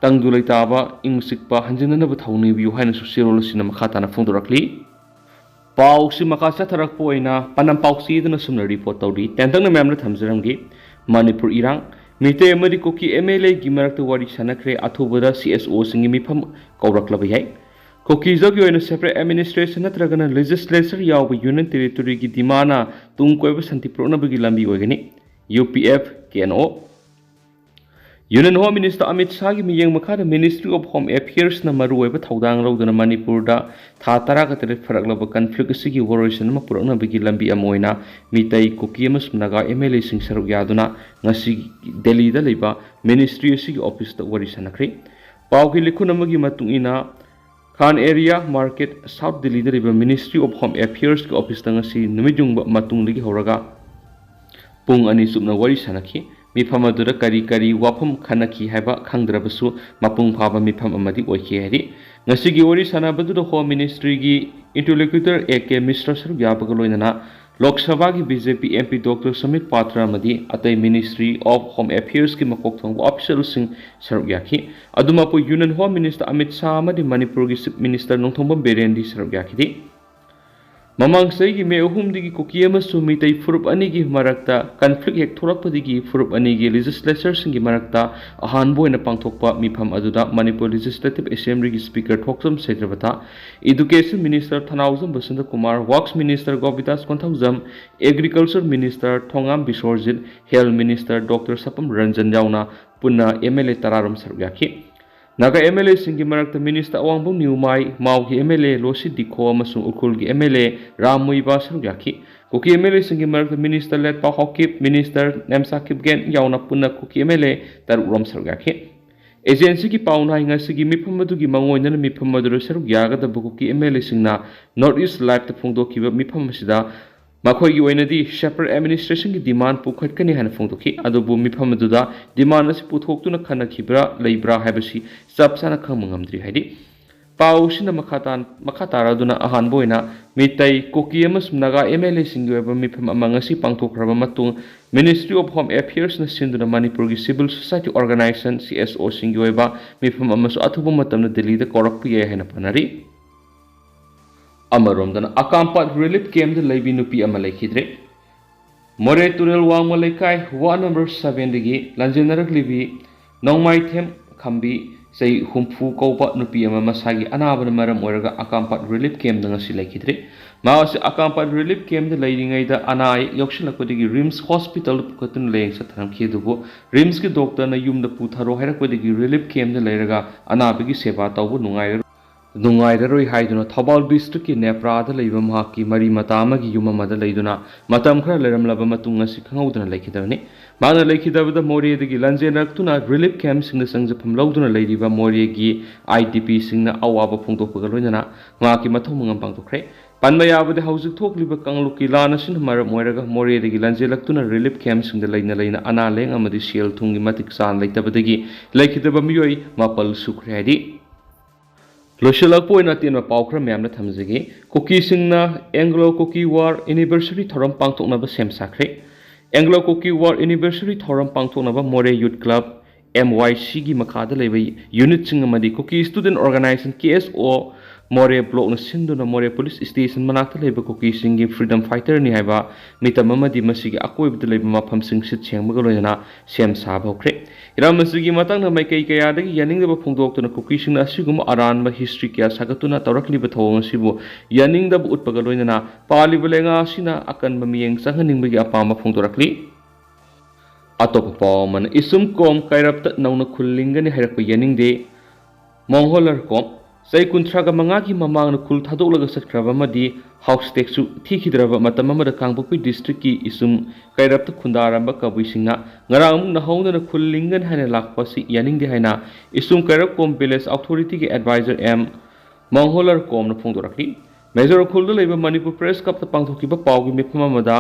ꯇꯪꯗꯨ ꯂꯩꯇꯥꯕ ꯏꯪ ꯆꯤꯛꯄ ꯍꯟꯖꯤꯟꯅꯅꯕ ꯊꯧꯅꯤꯕꯤꯌꯨ ꯍꯥꯏꯅꯁꯨ ꯆꯦꯔꯣꯜ ꯑꯁꯤꯅ ꯃꯈꯥ ꯇꯥꯅ ꯐꯣꯡꯗꯣꯔꯛꯂꯤ꯫ ꯄꯥꯎꯁꯤ ꯃꯈꯥ ꯆꯠꯊꯔꯛꯄ ꯑꯣꯏꯅ ꯄꯅꯝ ꯄꯥꯎꯆꯦꯗꯨꯅ ꯁꯨꯝꯅ ꯔꯤꯄꯣꯔꯠ ꯇꯧꯔꯤ꯫ ꯇꯦꯟꯇꯛꯅ ꯃꯌꯥꯝꯗ ꯊꯝꯖꯔꯝꯒꯦ꯫ ꯃꯅꯤꯄꯨꯔ ꯏꯔꯥꯡ, ꯃꯤꯇꯩ ꯑꯃꯗꯤ ꯀꯨꯀꯤ ꯑꯦꯝ ꯑꯦꯜ ꯑꯦꯒꯤ ꯃꯔꯛꯇ ꯋꯥꯔꯤ ꯁꯥꯟꯅꯈ꯭ꯔꯦ꯫ ꯑꯊꯨꯕꯗ ꯁꯤ ꯑꯦꯁ ꯑꯣꯁꯤꯡꯒꯤ ꯃꯤꯐꯝ ꯀꯧꯔꯛꯂꯕ ꯌꯥꯏ꯫ ꯀꯨꯀꯤꯖꯒꯤ ꯑꯣꯏꯅ separate administration ꯅꯠꯇ꯭ꯔꯒꯅ legislature ꯌꯥꯎꯕ Union Territoryꯒꯤ demandꯅ ꯇꯨꯡ ꯀꯣꯏꯕ ꯁꯥꯟꯇꯤ ꯄꯨꯔꯛꯅꯕꯒꯤ ꯂꯝꯕꯤ ꯑꯣꯏꯒꯅꯤ꯫ U P F, K N O. Union Home Minister Amit ꯁꯥꯍꯒꯤ ꯃꯤꯠꯌꯦꯡ ꯃꯈꯥꯗ Ministry of Home Affairsꯅ ꯃꯔꯨꯑꯣꯏꯕ ꯊꯧꯗꯥꯡ ꯂꯧꯗꯨꯅ ꯃꯅꯤꯄꯨꯔꯗ ꯊꯥ ꯇꯔꯥꯒ ꯇꯔꯦꯠ ꯐꯔꯛꯂꯕ conflict ꯑꯁꯤꯒꯤ ꯋꯥꯔꯣꯏꯁꯤꯟ ꯑꯃ ꯄꯨꯔꯛꯅꯕꯒꯤ ꯂꯝꯕꯤ ꯑꯃ ꯑꯣꯏꯅ ꯃꯤꯇꯩ, ꯀꯨꯀꯤ ꯑꯃꯁꯨꯡ ꯅꯥꯒꯥ ꯑꯦꯝ ꯑꯦꯜ ꯑꯦꯁꯤꯡ ꯁꯔꯨꯛ ꯌꯥꯗꯨꯅ ꯉꯁꯤ ꯗꯦꯜꯂꯤꯗ ꯂꯩꯕ ministry ꯑꯁꯤꯒꯤ officeꯇ ꯋꯥꯔꯤ ꯁꯥꯟꯅꯈ꯭ꯔꯤ꯫ ꯄꯥꯎꯒꯤ ꯂꯤꯈꯨꯟ ꯑꯃꯒꯤ ꯃꯇꯨꯡ ꯏꯟꯅ, Khan Area Market, South Delhiꯗ ꯂꯩꯕ Ministry of Home Affairsꯀꯤ officeꯇ ꯉꯁꯤ ꯅꯨꯃꯤꯠ ꯌꯨꯡꯕ ꯃꯇꯨꯡꯗꯒꯤ ꯍꯧꯔꯒ ꯄꯨꯡ ꯑꯅꯤ ꯆꯨꯞꯅ ꯋꯥꯔꯤ ꯁꯥꯟꯅꯈꯤ꯫ ꯃꯤꯐꯝ ꯑꯗꯨꯗ ꯀꯔꯤ ꯀꯔꯤ ꯋꯥꯐꯝ ꯈꯟꯅꯈꯤ ꯍꯥꯏꯕ ꯈꯪꯗ꯭ꯔꯕꯁꯨ, ꯃꯄꯨꯡ ꯐꯥꯕ ꯃꯤꯐꯝ ꯑꯃꯗꯤ ꯑꯣꯏꯈꯤ ꯍꯥꯏꯔꯤ꯫ ꯉꯁꯤꯒꯤ ꯋꯥꯔꯤ ꯁꯥꯟꯅꯕꯗꯨꯗ Home Ministryꯒꯤ Interlocutor ꯑꯦ ꯀꯦ ꯃꯤꯁ꯭ꯔ ꯁꯔꯨꯛ ꯌꯥꯕꯒ ꯂꯣꯏꯅꯅ ꯂꯣꯛ ꯁꯚꯥꯒꯤ B J P M P doctor Sambit Patra ꯑꯃꯗꯤ ꯑꯇꯩ Ministry of Home Affairsꯀꯤ ꯃꯀꯣꯛ ꯊꯣꯡꯕ officialꯁꯤꯡ ꯁꯔꯨꯛ ꯌꯥꯈꯤ꯫ ꯑꯗꯨꯃꯛꯄꯨ Union Home Minister Amit Shah ꯑꯃꯗꯤ ꯃꯅꯤꯄꯨꯔꯒꯤ Chief Minister ꯅꯣꯡꯊꯣꯝꯕꯝ ꯕꯤꯔꯦꯟꯗꯤ ꯁꯔꯨꯛ ꯌꯥꯈꯤꯗꯦ꯫ ꯃꯃꯥꯡ ꯆꯍꯤꯒꯤ ꯃꯦ ꯑꯍꯨꯝꯗꯒꯤ ꯀꯨꯀꯤ ꯑꯃꯁꯨꯡ ꯃꯤꯇꯩ ꯐꯨꯔꯨꯞ ꯑꯅꯤꯒꯤ ꯃꯔꯛꯇ conflict ꯍꯦꯛ ꯊꯣꯛꯂꯛꯄꯗꯒꯤ ꯐꯨꯔꯨꯞ ꯑꯅꯤꯒꯤ legislatureꯁꯤꯡꯒꯤ ꯃꯔꯛꯇ ꯑꯍꯥꯟꯕ ꯑꯣꯏꯅ ꯄꯥꯡꯊꯣꯛꯄ ꯃꯤꯐꯝ ꯑꯗꯨꯗ ꯃꯅꯤꯄꯨꯔ Legislative Assemblyꯒꯤ Speaker Thokchom Satyabrata, Education Minister Thounaojam Basanta Kumar, Works Minister Gobindas Konthoujam, Agriculture Minister Thongam Biswajit, Health Minister doctor Sapam Ranjan ꯌꯥꯎꯅ ꯄꯨꯟꯅ ꯑꯦꯝ ꯑꯦꯜ ꯑꯦ ꯇꯔꯥꯔꯣꯝ ꯁꯔꯨꯛ ꯌꯥꯈꯤ꯫ ꯅꯥꯒꯥ ꯑꯦꯝ ꯑꯦꯜ ꯑꯦꯁꯤꯡꯒꯤ ꯃꯔꯛꯇ Minister ꯑꯋꯥꯡꯕꯝ ꯅ꯭ꯌꯨꯃꯥꯏ, ꯃꯥꯎꯒꯤ ꯑꯦꯝ ꯑꯦꯜ ꯑꯦ ꯂꯣꯁꯤ ꯗꯤꯈꯣ ꯑꯃꯁꯨꯡ ꯎꯈ꯭ꯔꯨꯜꯒꯤ ꯑꯦꯝ ꯑꯦꯜ ꯑꯦ ꯔꯥꯝ ꯃꯨꯏꯕꯥ ꯁꯔꯨꯛ ꯌꯥꯈꯤ꯫ ꯀꯨꯀꯤ ꯑꯦꯝ ꯑꯦꯜ ꯑꯦꯁꯤꯡꯒꯤ ꯃꯔꯛꯇ Minister ꯂꯦꯠꯄꯥ ꯍꯥꯎꯀꯤꯞ, Minister ꯅꯦꯝꯁꯥ ꯀꯤꯞꯒꯦꯟ ꯌꯥꯎꯅ ꯄꯨꯟꯅ ꯀꯨꯀꯤ ꯑꯦꯝ ꯑꯦꯜ ꯑꯦ ꯇꯔꯨꯛ ꯔꯣꯝ ꯁꯔꯨꯛ ꯌꯥꯈꯤ꯫ Agencyꯒꯤ ꯄꯥꯎꯅ ꯍꯥꯏ, ꯉꯁꯤꯒꯤ ꯃꯤꯐꯝ ꯑꯗꯨꯒꯤ ꯃꯥꯡꯑꯣꯏꯅꯅ ꯃꯤꯐꯝ ꯑꯗꯨꯗ ꯁꯔꯨꯛ ꯌꯥꯒꯗꯕ ꯀꯨꯀꯤ ꯑꯦꯝ ꯑꯦꯜ ꯑꯦꯁꯤꯡꯅ North East Liveꯇ ꯐꯣꯡꯗꯣꯛꯈꯤꯕ ꯃꯤꯐꯝ ꯑꯁꯤꯗ ꯃꯈꯣꯏꯒꯤ ꯑꯣꯏꯅꯗꯤ separate administrationꯒꯤ demand ꯄꯨꯈꯠꯀꯅꯤ ꯍꯥꯏꯅ ꯐꯣꯡꯗꯣꯛꯈꯤ꯫ ꯑꯗꯨꯕꯨ ꯃꯤꯐꯝ ꯑꯗꯨꯗ demand ꯑꯁꯤ ꯄꯨꯊꯣꯛꯇꯨꯅ ꯈꯟꯅꯈꯤꯕ꯭ꯔꯥ ꯂꯩꯕ꯭ꯔꯥ ꯍꯥꯏꯕꯁꯤ ꯆꯞ ꯆꯥꯅ ꯈꯪꯕ ꯉꯝꯗ꯭ꯔꯤ ꯍꯥꯏꯔꯤ꯫ ꯄꯥꯎ ꯑꯁꯤꯅ ꯃꯈꯥ ꯇꯥ-, ꯃꯈꯥ ꯇꯥꯔꯗꯨꯅ ꯑꯍꯥꯟꯕ ꯑꯣꯏꯅ ꯃꯤꯇꯩ, ꯀꯨꯀꯤ ꯑꯃꯁꯨꯡ ꯅꯥꯒꯥ ꯑꯦꯝ ꯑꯦꯜ ꯑꯦꯁꯤꯡꯒꯤ ꯑꯣꯏꯕ ꯃꯤꯐꯝ ꯑꯃ ꯉꯁꯤ ꯄꯥꯡꯊꯣꯛꯈ꯭ꯔꯕ ꯃꯇꯨꯡ Ministry of Home Affairsꯅ ꯁꯤꯟꯗꯨꯅ ꯃꯅꯤꯄꯨꯔꯒꯤ civil society organization, C S ꯑꯣꯁꯤꯡꯒꯤ ꯑꯣꯏꯕ ꯃꯤꯐꯝ ꯑꯃꯁꯨ ꯑꯊꯨꯕ ꯃꯇꯝꯗ ꯗꯤꯜꯂꯤꯗ ꯀꯧꯔꯛꯄ ꯌꯥꯏ ꯍꯥꯏꯅ ꯄꯥꯅꯔꯤ꯫ ꯑꯃꯔꯣꯝꯗꯅ, ꯑꯀꯥꯝꯄꯥꯠ relief campꯇ ꯂꯩꯕꯤ ꯅꯨꯄꯤ ꯑꯃ ꯂꯩꯈꯤꯗ꯭ꯔꯦ꯫ ꯃꯣꯔꯦ ꯇꯨꯔꯦꯜ ꯋꯥꯡꯃ ꯂꯩꯀꯥꯏ ward number sevenꯗꯒꯤ ꯂꯥꯟꯖꯦꯟꯅꯔꯛꯂꯤꯕꯤ ꯅꯣꯡꯃꯥꯏꯊꯦꯝ ꯈꯝꯕꯤ ꯆꯍꯤ ꯍꯨꯝꯐꯨ ꯀꯧꯕ ꯅꯨꯄꯤ ꯑꯃ ꯃꯁꯥꯒꯤ ꯑꯅꯥꯕꯅ ꯃꯔꯝ ꯑꯣꯏꯔꯒ ꯑꯀꯥꯝꯄꯥꯠ ꯔꯤꯂꯤꯐ ꯀꯦꯝꯞꯇ ꯉꯁꯤ ꯂꯩꯈꯤꯗ꯭ꯔꯦ꯫ ꯃꯍꯥꯛ ꯑꯁꯤ ꯑꯀꯥꯝꯄꯥꯠ ꯔꯤꯂꯤꯐ ꯀꯦꯝꯞꯇ ꯂꯩꯔꯤꯉꯩꯗ ꯑꯅꯥ ꯑꯌꯦꯛ ꯌꯥꯎꯁꯤꯜꯂꯛꯄꯗꯒꯤ ꯔꯤꯝꯁ ꯍꯣꯁꯄꯤꯇꯥꯜꯗ ꯄꯨꯈꯠꯇꯨꯅ ꯂꯥꯌꯦꯡ ꯆꯠꯊꯔꯝꯈꯤ꯫ ꯑꯗꯨꯕꯨ ꯔꯤꯝꯁꯀꯤ ꯗꯣꯛꯇꯔꯅ ꯌꯨꯝꯗ ꯄꯨꯊꯔꯣ ꯍꯥꯏꯔꯛꯄꯗꯒꯤ ꯔꯤꯂꯤꯐ ꯀꯦꯝꯞꯇ ꯂꯩꯔꯒ ꯑꯅꯥꯕꯒꯤ ꯁꯦꯕꯥ ꯇꯧꯕ ꯅꯨꯡꯉꯥꯏꯔꯔꯣꯏ ꯅꯨꯡꯉꯥꯏꯔꯔꯣꯏ ꯍꯥꯏꯗꯨꯅ ꯊꯧꯕꯥꯜ ꯗꯤꯁꯇ꯭ꯔꯤꯛꯀꯤ ꯅꯦꯄ꯭ꯔꯥꯗ ꯂꯩꯕ ꯃꯍꯥꯛꯀꯤ ꯃꯔꯤ ꯃꯇꯥ ꯑꯃꯒꯤ ꯌꯨꯝ ꯑꯃꯗ ꯂꯩꯗꯨꯅ ꯃꯇꯝ ꯈꯔ ꯂꯩꯔꯝꯂꯕ ꯃꯇꯨꯡ ꯉꯁꯤ ꯈꯪꯍꯧꯗꯅ ꯂꯩꯈꯤꯗꯕꯅꯤ꯫ ꯃꯍꯥꯛꯅ ꯂꯩꯈꯤꯗꯕꯗ ꯃꯣꯔꯦꯗꯒꯤ ꯂꯟꯖꯦꯜꯂꯛꯇꯨꯅ ꯔꯤꯂꯤꯐ ꯀꯦꯝꯞꯁꯤꯡꯗ ꯆꯪꯖꯐꯝ ꯂꯧꯗꯨꯅ ꯂꯩꯔꯤꯕ ꯃꯣꯔꯦꯒꯤ ꯑꯥꯏ ꯗꯤ ꯄꯤꯁꯤꯡꯅ ꯑꯋꯥꯕ ꯐꯣꯡꯗꯣꯛꯄꯒ ꯂꯣꯏꯅꯅ ꯃꯍꯥꯛꯀꯤ ꯃꯊꯧ ꯃꯉꯝ ꯄꯥꯡꯊꯣꯛꯈ꯭ꯔꯦ꯫ ꯄꯟꯕ ꯌꯥꯕꯗꯤ ꯍꯧꯖꯤꯛ ꯊꯣꯛꯂꯤꯕ ꯀꯥꯡꯂꯨꯞꯀꯤ ꯂꯥꯟ ꯑꯁꯤꯅ ꯃꯔꯝ ꯑꯣꯏꯔꯒ ꯃꯣꯔꯦꯗꯒꯤ ꯂꯟꯖꯦꯜꯂꯛꯇꯨꯅ ꯔꯤꯂꯤꯐ ꯀꯦꯝꯞꯁꯤꯡꯗ ꯂꯩꯅ ꯂꯩꯅ ꯑꯅꯥ ꯂꯥꯌꯦꯡ ꯑꯃꯗꯤ ꯁꯦꯜ ꯊꯨꯝꯒꯤ ꯃꯇꯤꯛ ꯆꯥꯅ ꯂꯩꯇꯕꯗꯒꯤ ꯂꯩꯈꯤꯗꯕ ꯃꯤꯑꯣꯏ ꯃꯥꯄꯜ ꯁꯨꯈ꯭ꯔꯦ ꯍꯥꯏꯔꯤ꯫ ꯂꯣꯏꯁꯤꯜꯂꯛꯄ ꯑꯣꯏꯅ ꯑꯇꯦꯟꯕ ꯄꯥꯎ ꯈꯔ ꯃꯌꯥꯝꯅ ꯊꯝꯖꯒꯦ꯫ ꯀꯨꯀꯤꯁꯤꯡꯅ ꯑꯦꯡꯒ꯭ꯂꯣ ꯀꯨꯀꯤ ꯋꯥꯔ ꯑꯦꯅꯤꯚꯔꯁꯔꯤ ꯊꯧꯔꯝ ꯄꯥꯡꯊꯣꯛꯅꯕ ꯁꯦꯝ ꯁꯥꯈ꯭ꯔꯦ꯫ ꯑꯦꯡꯒ꯭ꯂꯣ ꯀꯨꯀꯤ ꯋꯥꯔ ꯑꯦꯅꯤꯚꯔꯁꯔꯤ ꯊꯧꯔꯝ ꯄꯥꯡꯊꯣꯛꯅꯕ ꯃꯣꯔꯦ ꯌꯨꯠ ꯀ꯭ꯂꯕ, ꯑꯦꯝ ꯋꯥꯏ ꯁꯤꯒꯤ ꯃꯈꯥꯗ ꯂꯩꯕ ꯌꯨꯅꯤꯠꯁꯤꯡ ꯑꯃꯗꯤ ꯀꯨꯀꯤ ꯁ꯭ꯇꯨꯗꯦꯟꯠ ꯑꯣꯔꯒꯅꯥꯏꯖꯦꯁꯟ, ꯀꯦ ꯑꯦꯁ ꯑꯣ, ꯃꯣꯔꯦ ꯕ꯭ꯂꯣꯛꯅ ꯁꯤꯟꯗꯨꯅ ꯃꯣꯔꯦ ꯄꯨꯂꯤꯁ ꯁ꯭ꯇꯦꯁꯟ ꯃꯅꯥꯛꯇ ꯂꯩꯕ ꯀꯨꯀꯤꯁꯤꯡꯒꯤ ꯐ꯭ꯔꯤꯗꯝ ꯐꯥꯏꯇꯔꯅꯤ ꯍꯥꯏꯕ ꯃꯤꯇꯝ ꯑꯃꯗꯤ ꯃꯁꯤꯒꯤ ꯑꯀꯣꯏꯕꯗ ꯂꯩꯕ ꯃꯐꯝꯁꯤꯡ ꯁꯤꯠ ꯁꯦꯡꯕꯒ ꯂꯣꯏꯅꯅ ꯁꯦꯝ ꯁꯥꯕ ꯍꯧꯈ꯭ꯔꯦ꯫ ꯏꯔꯝ ꯑꯁꯤꯒꯤ ꯃꯇꯥꯡꯗ ꯃꯥꯏꯀꯩ ꯀꯌꯥꯗꯒꯤ ꯌꯥꯅꯤꯡꯗꯕ ꯐꯣꯡꯗꯣꯛꯇꯨꯅ ꯀꯨꯀꯤꯁꯤꯡꯅ ꯑꯁꯤꯒꯨꯝꯕ ꯑꯔꯥꯟꯕ ꯍꯤꯁꯇ꯭ꯔꯤ ꯀꯌꯥ ꯁꯥꯒꯠꯇꯨꯅ ꯇꯧꯔꯛꯂꯤꯕ ꯊꯧꯑꯣꯡ ꯑꯁꯤꯕꯨ ꯌꯥꯅꯤꯡꯗꯕ ꯎꯠꯄꯒ ꯂꯣꯏꯅꯅ ꯄꯥꯜꯂꯤꯕ ꯂꯩꯉꯥꯛ ꯑꯁꯤꯅ ꯑꯀꯟꯕ ꯃꯤꯠꯌꯦꯡ ꯆꯪꯍꯟꯅꯤꯡꯕꯒꯤ ꯑꯄꯥꯝꯕ ꯐꯣꯡꯗꯣꯔꯛꯂꯤ꯫ ꯑꯇꯣꯞꯄ ꯄꯥꯎ ꯑꯃꯅ, ꯏꯁꯨꯝ ꯀꯣꯝ ꯀꯩꯔꯞꯇ ꯅꯧꯅ ꯈꯨꯜ ꯂꯤꯡꯒꯅꯤ ꯍꯥꯏꯔꯛꯄ ꯌꯥꯅꯤꯡꯗꯦ꯫ ꯃꯣꯡꯍꯣꯂꯔ ꯀꯣꯝ, ꯆꯍꯤ ꯀꯨꯟꯊ꯭ꯔꯥꯒ ꯃꯉꯥꯒꯤ ꯃꯃꯥꯡꯗ ꯈꯨꯜ ꯊꯥꯗꯣꯛꯂꯒ ꯆꯠꯈ꯭ꯔꯕ ꯑꯃꯗꯤ ꯍꯥꯎꯁ ꯇꯦꯛꯁꯁꯨ ꯊꯤꯈꯤꯗ꯭ꯔꯕ ꯃꯇꯝ ꯑꯃꯗ ꯀꯥꯡꯄꯣꯛꯄꯤ ꯗꯤꯁꯇ꯭ꯔꯤꯛꯀꯤ ꯏꯁꯨꯝ ꯀꯩꯔꯞꯇ ꯈꯨꯟꯗꯥꯔꯝꯕ ꯀꯕꯨꯏꯁꯤꯡꯅ ꯉꯔꯥꯡ ꯑꯃꯨꯛ ꯅꯧꯍꯧꯅꯅ ꯈꯨꯜ ꯂꯤꯡꯒꯅꯤ ꯍꯥꯏꯅ ꯂꯥꯛꯄ ꯑꯁꯤ ꯌꯥꯅꯤꯡꯗꯦ ꯍꯥꯏꯅ ꯏꯁꯨꯝ ꯀꯩꯔꯞ ꯀꯣꯝ ꯚꯤꯂꯦꯖ ꯑꯣꯊꯣꯔꯤꯇꯤꯒꯤ ꯑꯦꯗꯚꯥꯏꯖꯔ ꯑꯦꯝ ꯃꯣꯡꯍꯣꯂꯔ ꯀꯣꯝꯅ ꯐꯣꯡꯗꯣꯔꯛꯂꯤ꯫ ꯃꯦꯖꯣꯔ ꯎꯈ꯭ꯔꯨꯜꯗ ꯂꯩꯕ ꯃꯅꯤꯄꯨꯔ ꯄ꯭ꯔꯦꯁ ꯀ꯭ꯂꯕꯇ ꯄꯥꯡꯊꯣꯛꯈꯤꯕ ꯄꯥꯎꯒꯤ ꯃꯤꯐꯝ ꯑꯃꯗ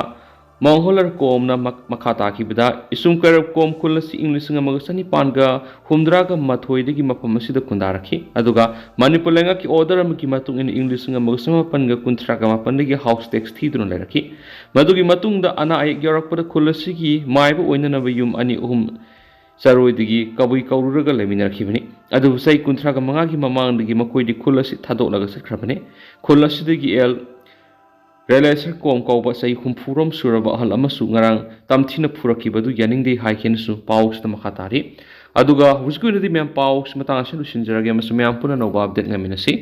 ꯃꯣꯡꯍꯣꯂꯔ ꯀꯣꯝꯅ ꯃꯛ-, ꯃꯈꯥ ꯇꯥꯈꯤꯕꯗ, ꯏꯁꯨꯝ ꯀꯩꯔꯞ ꯀꯣꯝ ꯈꯨꯜ ꯑꯁꯤ ꯏꯪ ꯂꯤꯁꯤꯡ ꯑꯃꯒ ꯆꯅꯤꯄꯥꯟꯒ ꯍꯨꯝꯗ꯭ꯔꯥꯒ ꯃꯥꯊꯣꯏꯗꯒꯤ ꯃꯐꯝ ꯑꯁꯤꯗ ꯈꯨꯟꯗꯥꯔꯛꯈꯤ꯫ ꯑꯗꯨꯒ ꯃꯅꯤꯄꯨꯔ ꯂꯩꯉꯥꯛꯀꯤ ꯑꯣꯔꯗꯔ ꯑꯃꯒꯤ ꯃꯇꯨꯡ ꯏꯟꯅ ꯏꯪ ꯂꯤꯁꯤꯡ ꯑꯃꯒ ꯆꯃꯥꯄꯟꯒ ꯀꯨꯟꯊ꯭ꯔꯥꯒ ꯃꯥꯄꯟꯗꯒꯤ ꯍꯥꯎꯁ ꯇꯦꯛꯁ ꯊꯤꯗꯨꯅ ꯂꯩꯔꯛꯈꯤ꯫ ꯃꯗꯨꯒꯤ ꯃꯇꯨꯡꯗ ꯑꯅꯥ ꯑꯌꯦꯛ ꯌꯥꯎꯔꯛꯄꯗ ꯈꯨꯜ ꯑꯁꯤꯒꯤ ꯃꯥꯏꯕ ꯑꯣꯏꯅꯅꯕ ꯌꯨꯝ ꯑꯅꯤ ꯑꯍꯨꯝ ꯆꯔꯣꯏꯗꯒꯤ ꯀꯕꯨꯏ ꯀꯧꯔꯨꯔꯒ ꯂꯩꯃꯤꯟꯅꯔꯛꯈꯤꯕꯅꯤ꯫ ꯑꯗꯨꯕꯨ ꯆꯍꯤ ꯀꯨꯟꯊ꯭ꯔꯥꯒ ꯃꯉꯥꯒꯤ ꯃꯃꯥꯡꯗꯒꯤ ꯃꯈꯣꯏꯗꯤ ꯈꯨꯜ ꯑꯁꯤ ꯊꯥꯗꯣꯛꯂꯒ ꯆꯠꯈ꯭ꯔꯕꯅꯤ꯫ ꯈꯨꯜ ꯑꯁꯤꯗꯒꯤ ꯑꯦꯜ ꯔꯦꯂꯦꯁꯔ ꯀꯣꯝ ꯀꯧꯕ ꯆꯍꯤ ꯍꯨꯝꯐꯨꯔꯣꯝ ꯁꯨꯔꯕ ꯑꯍꯜ ꯑꯃꯁꯨ ꯉꯔꯥꯡ ꯇꯝꯊꯤꯅ ꯐꯨꯔꯛꯈꯤꯕ ꯑꯗꯨ ꯌꯥꯅꯤꯡꯗꯦ ꯍꯥꯏꯈꯤꯅꯁꯨ ꯄꯥꯎ ꯑꯁꯤꯗ ꯃꯈꯥ ꯇꯥꯔꯤ꯫ ꯑꯗꯨꯒ ꯍꯧꯖꯤꯛꯀꯤ ꯑꯣꯏꯅꯗꯤ ꯃꯌꯥꯝ ꯄꯥꯎꯁꯤ ꯃꯇꯥꯡ ꯑꯁꯤ ꯂꯣꯏꯁꯤꯟꯖꯔꯒꯦ ꯑꯃꯁꯨꯡ ꯃꯌꯥꯝ ꯄꯨꯟꯅ ꯑꯅꯧꯕ update ꯉꯥꯏꯃꯤꯟꯅꯁꯤ꯫